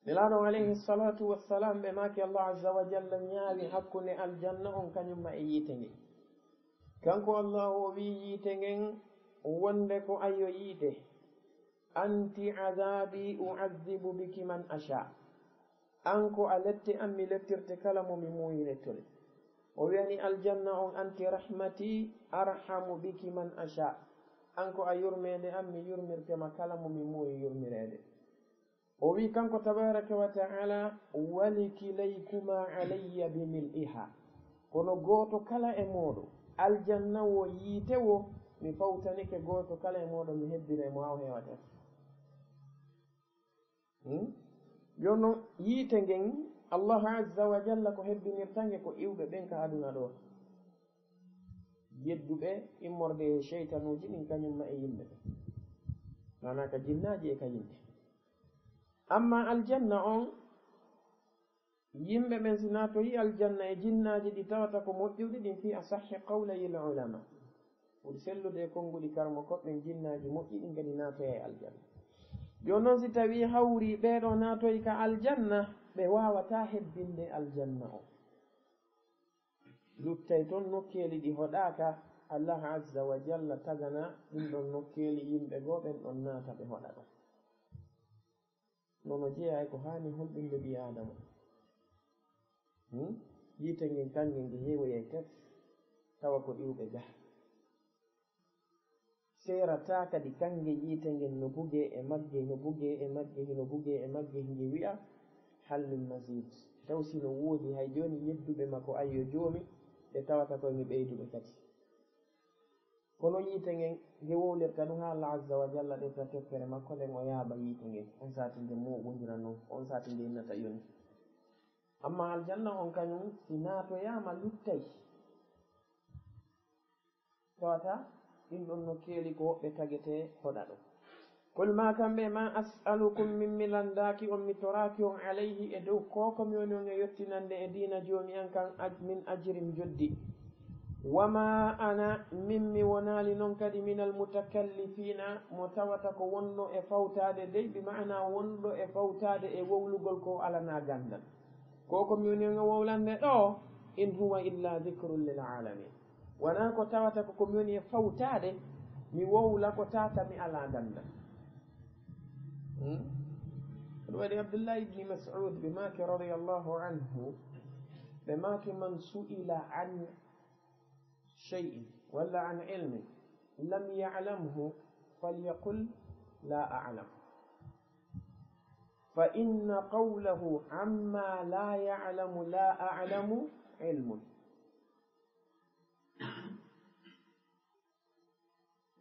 Nelaaɗo alayhi salatu wassalam, ɓe maaki Allah azza wa jalla ñaawi hakkunde aljanna on kañum ma e yiite nge. Kanko Allahu o wi'i yiite ngen wonde ko ayyo yiite, "Anti azabi u'azzibu biki man asha." An ko a lette an mi lettirte kala mo mi muuyi lettude. O wi'ani aljanna on, "Anti rahmati arhamu biki man asha." An ko a yurmeende an mi yurmirte ma kala mo mi muuyi yurmireede. O wi'i kanko tabaraka wa ta'ala, "Wali kilaykuma alayya bi mil'iha." Kono gooto kala e mooɗo, aljanna wo yiite wo, mi fawtanike gooto kala e mooɗo, mi hebbire mo haa o heewata. Hmm? Jooni noon, yiite ngen, Allahu azza wa jalla ko hebbinirta nge ko iwɓe ɓen ka aduna ɗo. Yedduɓe immorde e seytanuuji ɗin kañum ma e yimɓe ɓe. Maanaa ka jinnaaji e ka yimɓe. Amma aljanna on, yimɓe ɓen si naatoyi aljanna e jinnaaji ɗi tawata ko moƴƴuɗi ɗin fii asahhi qawlayil ulama. Ɓuri sellude e konnguɗi karamokooɓe ɓen jinnaaji moƴƴi ɗin kadi naatoya e aljanna. Jooni noon si tawii hawri ɓee ɗoo naatoyi ka aljanna, ɓe waawataa hebbinde aljanna on. Luttay toon nokkeeli ɗi hoɗaaka, Allah azza wa jalla tagana ɗin ɗon nokkeeli yimɓe goo ɓen ɗon naata ɓe hoɗa ɗon. Nono jeyaa e ko haani hulɓinde ɓii Aadama. Hmm? Yiite ngen kannge nge heewoyay tef, tawa ko iwɓe ga. Seerataa kadi kannge yiite ngen no bugee e magge, no bugee e magge, hino bugee e magge, hinge wi'a, "Hal min mazid?" Taw si no woodi hay jooni yedduɓe ma ko ayyo Joomi, ɓe tawata koye mi ɓeyduɓe kadi. Kono yiite ngen, nge wowlirta ɗum haa Allah azza wa jalla ɗefta teppere makko nden, o yaaɓa yiite ngen. On sati nde mooɓondira non, on sati nde innata yoni. Amma aljanna on kañum, si naatoyaama luttay. Tawata ɗin ɗon nokkeeli ko woɓɓe tagetee hoɗa ɗo. Qul ma kamɓe ma as'alukum min mi landaaki on, mi toraaki on alayhi e dow ko ko mi woni on e yottinande e diina Joomi an kan aj-, min ajrin joddi. Wa ma ana min mi wonaali non kadi minal mutakallifiina mo tawata ko wonno e fawtaade dey, bi ma'ana wonɗo e fawtaade e wowlugol ko alanaa ganndal. Ko ko mi woni e wowlande ɗo, in huwa illa dhikrun lil alamin. Wonaa ko tawata ko ko mi woni e fawtaade, mi wowla ko tata mi alaa ganndal. Hmm? Ɗum waɗi Abdullah ibni Mas'ud ɓe maaki radiyallahu anhu, ɓe maaki man su'ila an shay'in walla an ilmin lam ya'lamhu falyaqul la a'lam. Fa inna qawlahu amma la ya'lamu la a'lamu ilmun.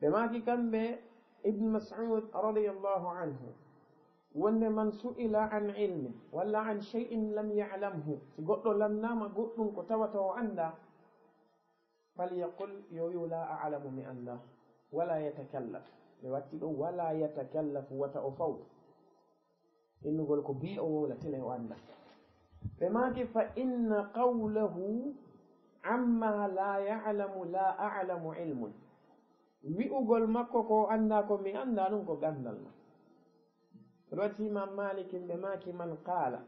Ɓe maaki kamɓe Ibn Mas'ud radiyallahu anhu, wonde man su'ila an ilmin walla an shay'in lam ya'lamhu, si goɗɗo lannaama goɗɗum ko tawata o anndaa, falyaqul, yo wi'u, la a'lamu, mi anndaa. Wala yatakallaf. Ɓe watti ɗo, wala yatakallaf, wata o fawtu. Innugol ko bee o wowla tele o anndaa. Ɓe maaki, fa inna qawlahu amma la ya'lamu la a'lamu ilmun. Wi'ugol makko ko o anndaa ko mi anndaa ɗum ko ganndal ma. Ɗo waɗi Imam Malik ɓe maaki, man qala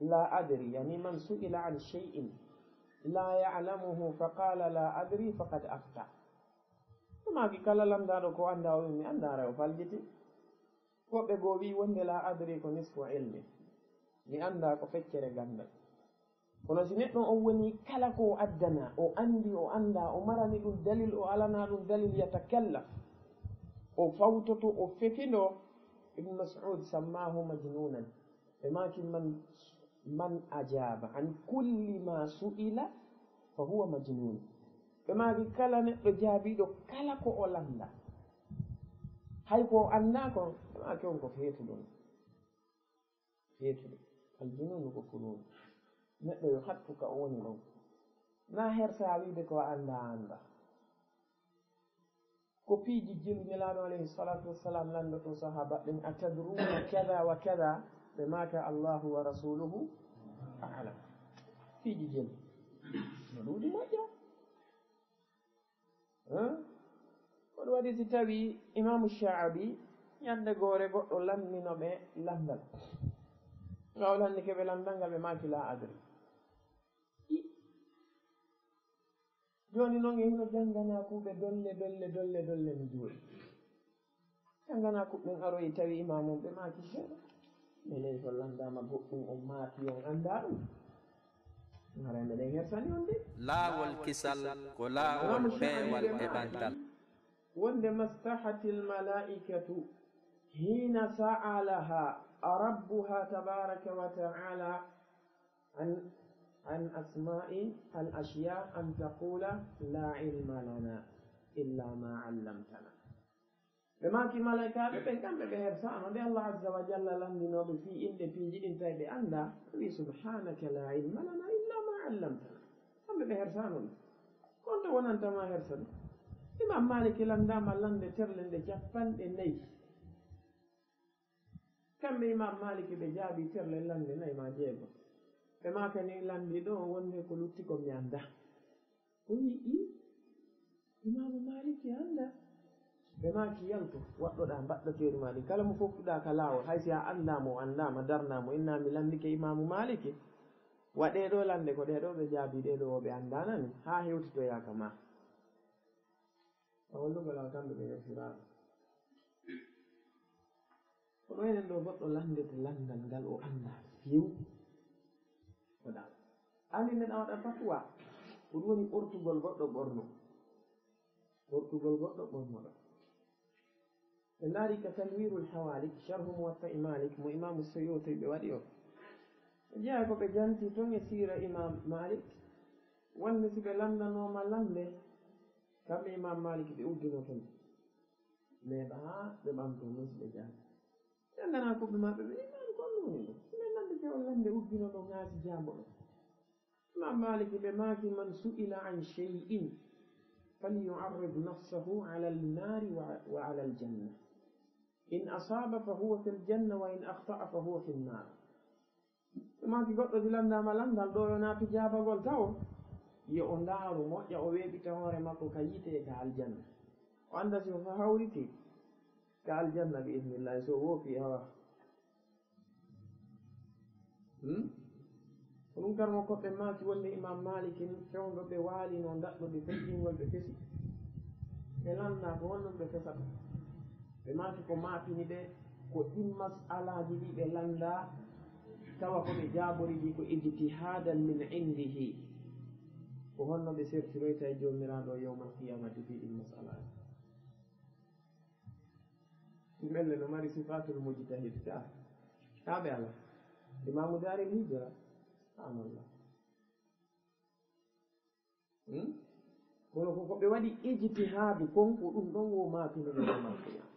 la adri, yani man su'ila an shay'in la ya'lamuhu fa qala la adri faqad afta. Ɓe maaki kala lanndaaɗo ko anndaa o wi mi anndaa, o faljiti. Woɓɓe goo wi wonde la adri ko nisfu ilmi. Mi anndaa ko feccere ganndal. Kono si neɗɗo on woni kala ko o addana, o anndi, o anndaa, o marani ɗum dalil, o alanaa ɗum dalil, yatakallaf. O fawtoto, o fefindo, Ibn Mas'ud sammaahu majnuunan. Ɓe maaki man, man ajaaba an kulli ma su'ila fa huwa majnuun. Ɓe maaki kala neɗɗo jaabiiɗo kala ko o lannda, hay ko o anndaa kon, ɓe maaki on ko feetuɗo. Feetude. Al junuunu ko funuun. Neɗɗo yo hattu ka o woni ɗon. Na hersa wiide ko a anndaa, a anndaa. Ko piiji jelu Nelaaɗo alayhi salaatu wassalaam lanndotoo sahaaba ɓen, "Atadruuna kada wa kada?" Ɓe maaka, "Allahu wa rasuluhu a'lam." Piiji jelu. No ɗuuɗi moƴƴa. Hã? Ko ɗum waɗi si tawi Imaamu Sha'abi ñannde goore goɗɗo lanndino ɓe lanndal. Nga o lanndike ɓe lanndal ngal, ɓe maaki, "Laa adri." I. Jooni noon e hino jannganaa kuuɓe dolle, dolle, dolle, dolle no jooɗi. Jannganaa kuuɓe ɓen aroyi tawi imaamu on, ɓe maaki, "He, minen ko lanndaama goɗɗum, on maaki on anndaa ɗum." Haray meɗen hersani on de. Laawol kisal ko laawol peewal e ɓantal. Wonde mastahatil malaa'ikatu hiina sa'alaha rabbuha tabaaraka wa ta'aala an, an asmaa'i al ashyaa an taquula laa ilma lana illa ma allamtana. Ɓe maaki malaa'ikaaɓe ɓen, kamɓe ɓe hersaano nde Allah azza wa jalla lanndinooɓe fii inɗe piiji ɗin tawi ɓe anndaa, ɓe wi'i, "Subhaanaka laa ilma lana illa ma allamtana." Kamɓe ɓe hersaano ɗum. Ko honto wonanta ma hersa ɗum? Imaam Maaliki lanndaama lannde terle nde cappanɗe nayi. Kamɓe Imaam Maaliki ɓe jaabii terle lannde nayi maa jeego. Ɓe maakani lanndi ɗoo wonde ko lutti ko mi anndaa. O wi'i, "Imaamu Maaliki anndaa." Ɓe maaki, "Yaltu, waɗɗoɗaa mbaɗɗoteeri maa ɗin. Kala mo foftuɗaa ka laawol, hay si a anndaa mo, o anndaa ma, darnaa mo, innaa mi lanndike Imaamu Maaliki. Wa ɗee ɗoo lannde ko ɗee ɗoo ɓe jaabii, ɗee ɗoo o ɓe anndaana ni, haa hewtitoyaa ka maa." Ka hollugol an kamɓe ɓe yewtiraano. Kono enen ɗoo goɗɗo lanndete lanndal ngal o anndaa few. Ko ɗan. Anndi neɗɗo waɗa fatwa. Ko ɗum woni ɓortugol goɗɗo ɓorno. Ɓortugol goɗɗo ɓorno ɗo. Ɓe ndaari ka Tanwiirul Hawaalik, Sharhu Muwatta'i Maalik, mo Imaamu Suyuuti ɓe waɗi o. Ɓe jeyaa ko ɓe janti ton e siira Imaam Maalik. Wonde si ɓe lanndanooma lannde, kamɓe Imaam Maalik ɓe uddino ton. Ɓe ɓa-, ɓe ɓamto non si ɓe jaati. Ɓe anndanaa ko ɓe maɓɓe ɓe, iman ko ɗum woni ɗum. Si ɓe lanndike on lannde uddino ɗo ngaasi jaambo ɗo. Imaam Maaliki ɓe maaki, "Man su'ila an shay'in falyu'arrid nafsahu ala al-naari wa, wa ala al-janna. In asaaba fa huwa fil janna wa in akhta'a fa huwa fin naar." Ɓe maaki, "Goɗɗo si lanndaama lanndal ɗo yo naatu jaabagol tawo, yo o ndaaru moƴƴa, o weeɓita hoore makko ka yiite e ka aljanna. O annda si o hawriti ka aljanna bi idnillahi, so o woofi hawa." Hmm? Ko ɗum karmo koɓɓe maaki wonde Imaam Maalikin fewndo ɓe waalino ndaɗɗo ɓe feƴƴingol ɓe fesi. Ɓe lannda ko honɗum ɓe fesata. Ɓe maaki ko maapini ɓe ko ɗin mas'alaaji ɗi ɓe lannda tawa ko ɓe jaabori ɗi ko ijtihaadan min indihi. Ko honno ɓe sertiroyta e Joomiraaɗo yawmal qiyaamati fii ɗin mas'alaaji. Ɗum ɓelle no mari sifaatul mujtahid ka. Ka ɓe ala. Imaamu Daaril Hijra. Subhaanallah. Hmm? Kono ko, ko ɓe waɗi ijtihaadu kon, ko ɗum ɗon wo maapini ɓe yawmal qiyaama.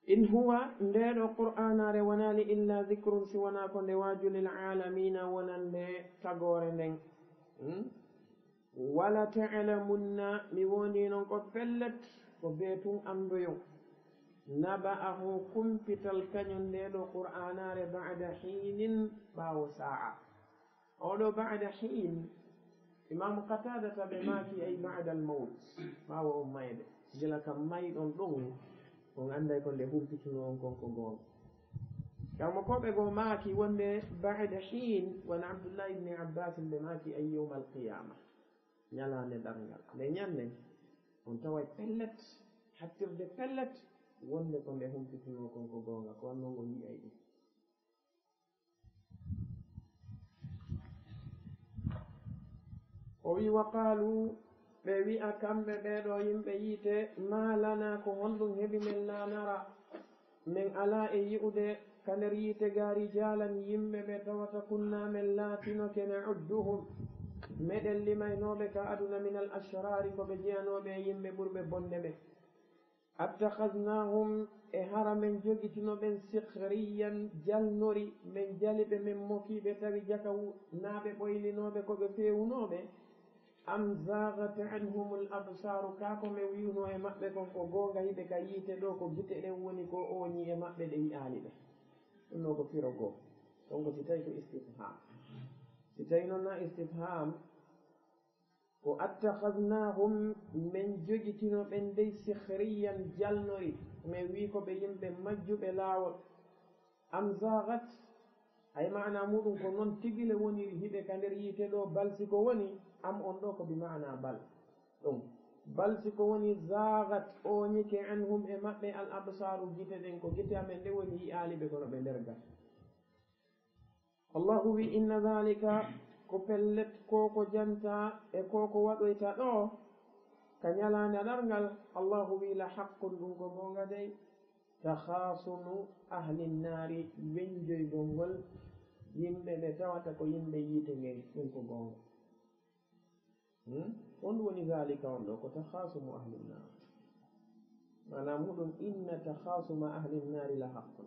In huwa, ndee ɗoo Qur'aanaare wonaali illa zikrun, si wonaa ko nde waaju lil aalamiina, wonande tagoore nden. Hmm? Wala ta'lamunna, mi woondii non ko pellet, ko bee tun anndoyon. Naba'ahu, kumpital kañum ndee ɗoo Qur'aanaare, ba'da hiinin, ɓaawo saa'a. Oo ɗoo ba'da hiin, Imaamu Qataadata ɓe maaki ay ba'dal mawt, ɓaawo on mayde. Gila kam mayɗon ɗon, on annday ko nde humpitunoo on kon ko goonga. Kammo ko ɓe goo maaki wonde ba'da hiin, wano Abdullahi ibni Abbaasin ɓe maaki ay yawmal qiyaama, ñalaande darngal. Nde ñande, on taway pellet, hattirde pellet, wonde ko nde humpitunoo kon ko goonga, ko on non on yi'ay ɗum. O wi, "Wa qaalu," ɓe wi'a kamɓe ɓee ɗoo yimɓe yiite, "Maa lanaa, ko honɗum heɓi men, laa nara, men alaa e yi'ude ka nder yiite gaa rijaalan yimɓe ɓe tawata kunnaa men laatinoke na'udduhum, meɗen limaynooɓe ka aduna minal ashraari ko ɓe jeyanooɓe e yimɓe ɓurɓe bonde ɓe." Attakhadhnahum, e hara men jogitino ɓen sikhriyan, jalnori, men jali ɓe, men moki ɓe, tawi jaka wu-, naa ɓe ɓoylinooɓe ko ɓe feewunooɓe? Am zaghat anhumul absaru, kaa ko men wi'unoo e maɓɓe kon ko goonga, hiɓe ka yiite ɗoo, ko gite ɗen woni ko ooñi e maɓɓe, ɗe yi'aali ɓe? Ɗum ɗoo ko firo goo. Donc si tawi ko istifham. Si tawi noon na istifham, ko attakhadhnahum, men jogitino ɓen dey sikhriyan, jalnori. Mais wi ko ɓe yimɓe majjuɓe laawol. Am zaagat, ay maana muɗum ko noon tigi le woniri hiɓe ka nder yiite ɗo, bal si ko woni, am on ɗo ko bi maana bal. Ɗum, bal si ko woni zaagat, ooñike anhum e maɓɓe al absaaru gite ɗen, ko gite amen ɗe woni yi'aali ɓe kono ɓe nder gas. Allahu wi, inna dhalika, ko pellet ko ko janta e ko ko waɗoyta ɗo ka ñalaande ɗarngal, Allahu wi, la haqqun, ɗum ko goonga dey, takhasumu ahli nnaari, weñjoygol ngol yimɓe ɓe tawata ko yimɓe yiite ngey, ɗum ko goonga. Hmm? On woni zalika on ɗo, ko takhasumu ahli nnar. Maana muɗum, inna takhasuma ahli nnari la haqqun.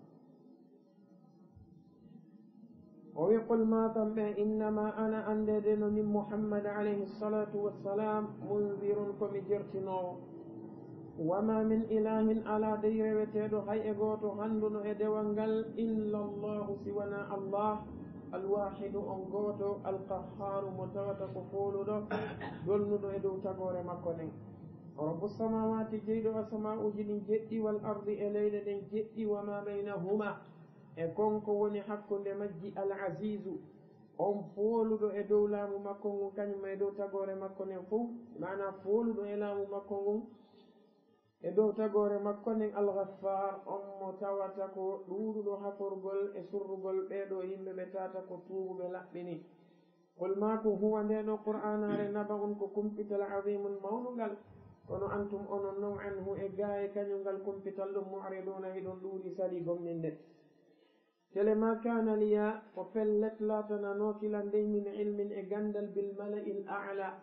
O wi, qul, maakan ɓe, innama ana, anndede no min Muhammad alayhi salatu wassalam, munzirun, ko mi jertinoowo. Wama min ilahin, alaa dey reweteeɗo hay e gooto hannduɗo e dewal ngal, illa Allahu, si wanaa Allah, alwahidu, on gooto, alqahhaaru, mo tawata ko fooluɗo, dolnuɗo e dow tagoore makko nden. Rabbu samawati, jeyɗo asama'uuji ɗin jeɗɗi, wal ardi, e leyɗe ɗen jeɗɗi, wama baynahuma, e kon ko woni hakkunde majji, al azizu, on fooluɗo e dow laamu makko ngun, kañum e dow tagoore makko nden fow, maana fooluɗo e laamu makko ngun, e dow tagoore makko nden, Al-Ghaffar, on mo tawata ko ɗuuɗuɗo haforgol e surrugol ɓee ɗoo yimɓe ɓe tawata ko tuubuɓe laɓɓini. Qul, maaku, huwa, ndee ɗoo Qur'aanaare, naba'un, ko kumpital, azimun, mawnungal, kono antum, onon non, anhu, e gaa e kañum ngal kumpital ɗum, mu'riduuna, hiɗon ɗuuri salii gomɗinde. Tele ma kana liya, ko pellet laatananooki lan dey min ilmin e ganndal bil mala'il a'la,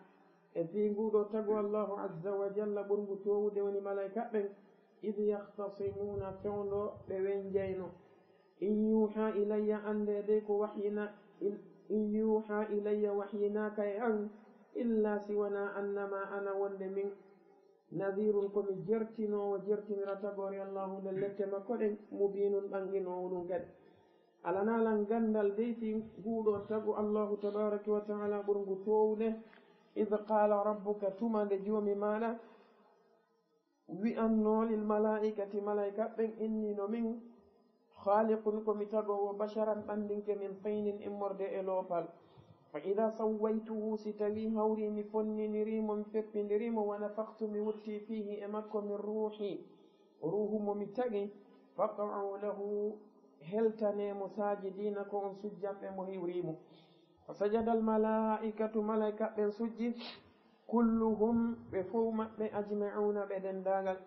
e fii nguuɗo tagu Allahu azza wa jalla ɓurngu toowude woni malaa'ika ɓen, id yahtasimuuna, fewndo ɓe wenjayno. In yuuha ilayya, anndee dey ko wahyina, in, in yuuha ilayya, wahyinaaka e an, illa si wanaa annama ana wonde min Nadhirun, ko mi jertinoowo, jertinira tagoore Allahu nden lette makko ɗen, mubinun, ɓanginoowo ɗum kadi. Alanaa lan ganndal dey fii nguuɗo tagu Allahu tabaraka wa ta'ala ɓurngu toowude, id qala rabbuka, tuma nde Joomi maaɗa wi'annoo lil malaa'ikati, malaa'ika ɓen, inni, no min, khaliqun, ko mi tagoowo, basharan, ɓanndinke, min tinin, immorde e loopal. Fa ida sawwaytuhu, si tawii hawrii mi fonniniriimo, mi feppindiriimo, wa nafakhtu, mi wuttii, fiihi, e makko, min ruuhi, ruuhu mo mi tagi, faqa'u lahu, heltanee mo, saajidina, ko on sujjanɓe mo, hiwrii mo. Fa sajada al malaa'ikatu, malaa'ika ɓen sujji, kulluhum, ɓe fow maɓɓe, ajma'una, ɓe denndaangal.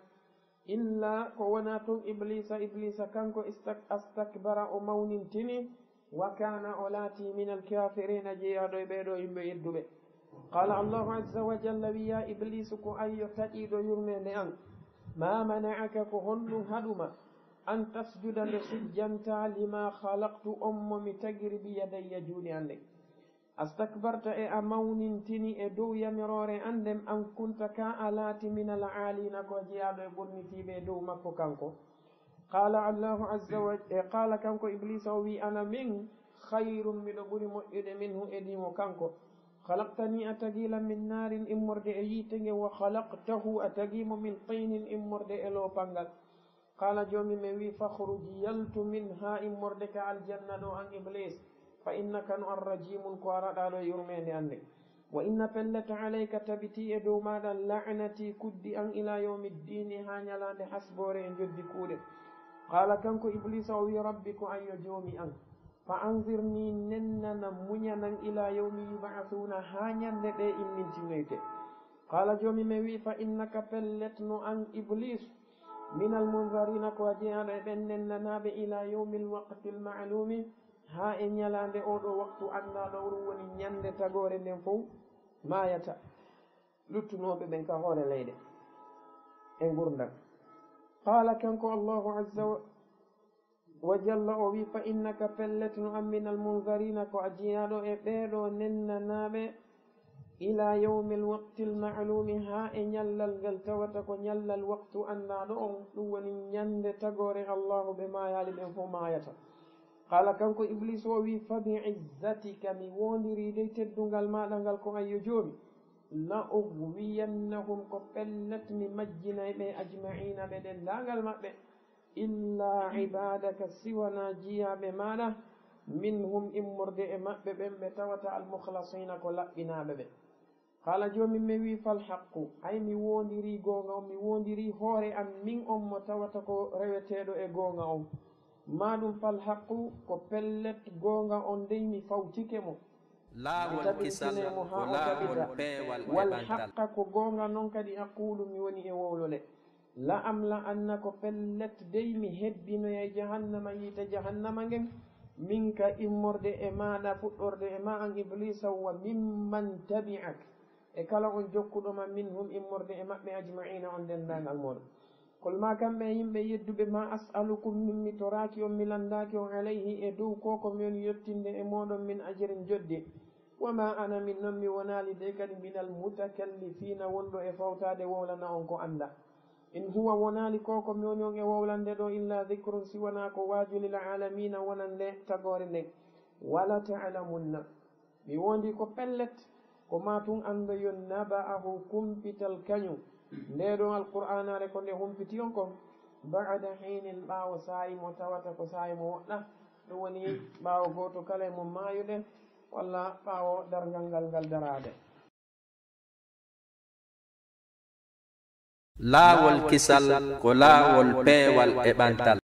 Illa ko wonaa tun Ibliisa, Ibliisa kanko istak-, astakbara, o mawnintini, wa kaana, o laatii, minal kaafiriina, jeyaaɗo e ɓee ɗoo yimɓe edduɓe. Qaala Allaahu azza wa jalla, wi'i, yaa Ibliisu, ko an yo taƴiiɗo yurmeende an, maa mana'aka, ko honɗum haɗu ma, an tasjuda, nde sujjantaa, limaa khalaqtu, on mo mi tagiri, biyadayya, juuɗe an ɗen. Astakbarta, e a mawnintini e dow yamiroore an nden, am kunta, kaa a laati, minal aaliina, ko jeyaaɗo e ɓurnitiiɓe e dow makko kanko? Qaala Allaahu azza wa, e qaala kanko Ibliisa, o wi'i, ana min khayrun, miɗo ɓuri moƴƴude, minhu, e ɗimo kanko. Khalaqtanii, a tagii lan, min naarin, immorde e yiite ngen, wa khalaqtahu, a tagii mo, min tiinin, immorde e loopal ngal. Qaala, Joomi men wi'i, fakhruj, yaltu, minhaa, immorde ka aljanna ɗoo, an Ibliis, fa innaka, no an, rajiimun, ko a raɗaaɗo e yurmeende an nden. Wa inna, pellet, alayka, tabitii e dow maaɗa, la'natii, kuddi an, ilaa yawmi ddiini, haa ñalaande hasboore e njoddi kuuɗe. Qaala, kanko Ibliisa, o wi'i, rabbi, ko an yo Joomi an, fa anzirnii, nennanam, muñanam, ilaa yawmi yub'athuuna, haa ñande ɓe immintinoyte. Qaala, Joomi men wi'i, fa innaka, pellet, no an Ibliis, minal munzariina, ko a jeyaaɗo e ɓen nennanaaɓe, ilaa yawmil waqtil ma'luumi, haa e ñalaande oo ɗoo waqtu anndaaɗo, ɗum woni ñande tagoore nden fow maayata luttunooɓe ɓen ka hoore leyɗe e ngurndan. Qaala, kanko Allaahu azza wa, wa jalla, o wi'i, fa innaka, pellet, no an, minal munzariina, ko a jeyaaɗo e ɓee ɗoo nennanaaɓe, ilaa yawmil waqtil ma'luumi, haa e ñallal ngal tawata ko ñallal waqtu anndaaɗo on, ɗum woni ñande tagoore Allaahu ɓe maayaali ɓen fow maayata. Qaala, kanko Ibliis, o wi'i, fa bi izzatika, mi woondirii dey teddungal maaɗa ngal, ko an yo Joomi, لأغوينهم, ko pellet mi majjinay ɓe, أجمعين, ɓe denndaangal maɓɓe, إلا عبادك, si wanaa jiyaaɓe maaɗa, منهم, immorde e maɓɓe ɓen ɓe tawata, المخلصين, ko laɓɓinaaɓe ɓe. Qaala, Joomi men wi'i, فالحق, hay mi woondirii goonga on, mi woondirii hoore an, min on mo tawata ko reweteeɗo e goonga on. Maa ɗum, فالحق, ko pellet goonga on dey mi fawtike mo. Mi tabintinay mo haa o tabita. والحق, ko goonga non kadi, أقول, mi woni e wowlode. لأملأن, ko pellet dey mi hebbinoyay, جهنم, yiite Jahannama ngen, منك, immorde e maaɗa, fuɗɗorde e maa an Ibliisa, وممن تبعك, e kala on jokkuɗo ma, منهم, immorde e maɓɓe, أجمعين, on denndaangal mooɗon. قل, maa kamɓe e yimɓe yedduɓe, ما أسألكم, min mi toraaki on, mi lanndaaki on, عليه, e dow ko ko mi woni yottinde e mooɗon, من أجر, joddi. وما أنا, min non mi wonaali dey kadi, من المتكلفين, wonɗo e fawtaade wowlana on ko anndaa. إن هو, wonaali ko ko mi woni on e wowlande ɗoo, إلا ذكر, si wanaa ko waaju, للعالمين, wonande tagoore nden. ولتعلمن, mi woondii ko pellet, ko maa tun anndoyon, نبأه, kumpital kañum. Ndee ɗoo Alqur'aanaare ko nde humpiti on kon, بعد حين, ɓaawo saa'i mo tawata ko saa'i mo woɗɗaa, ɗum woni ɓaawo gooto kala e mon maayude, walla ɓaawo darngal ngal ngal daraade. Laawol kisal ko laawol peewal e ɓantal.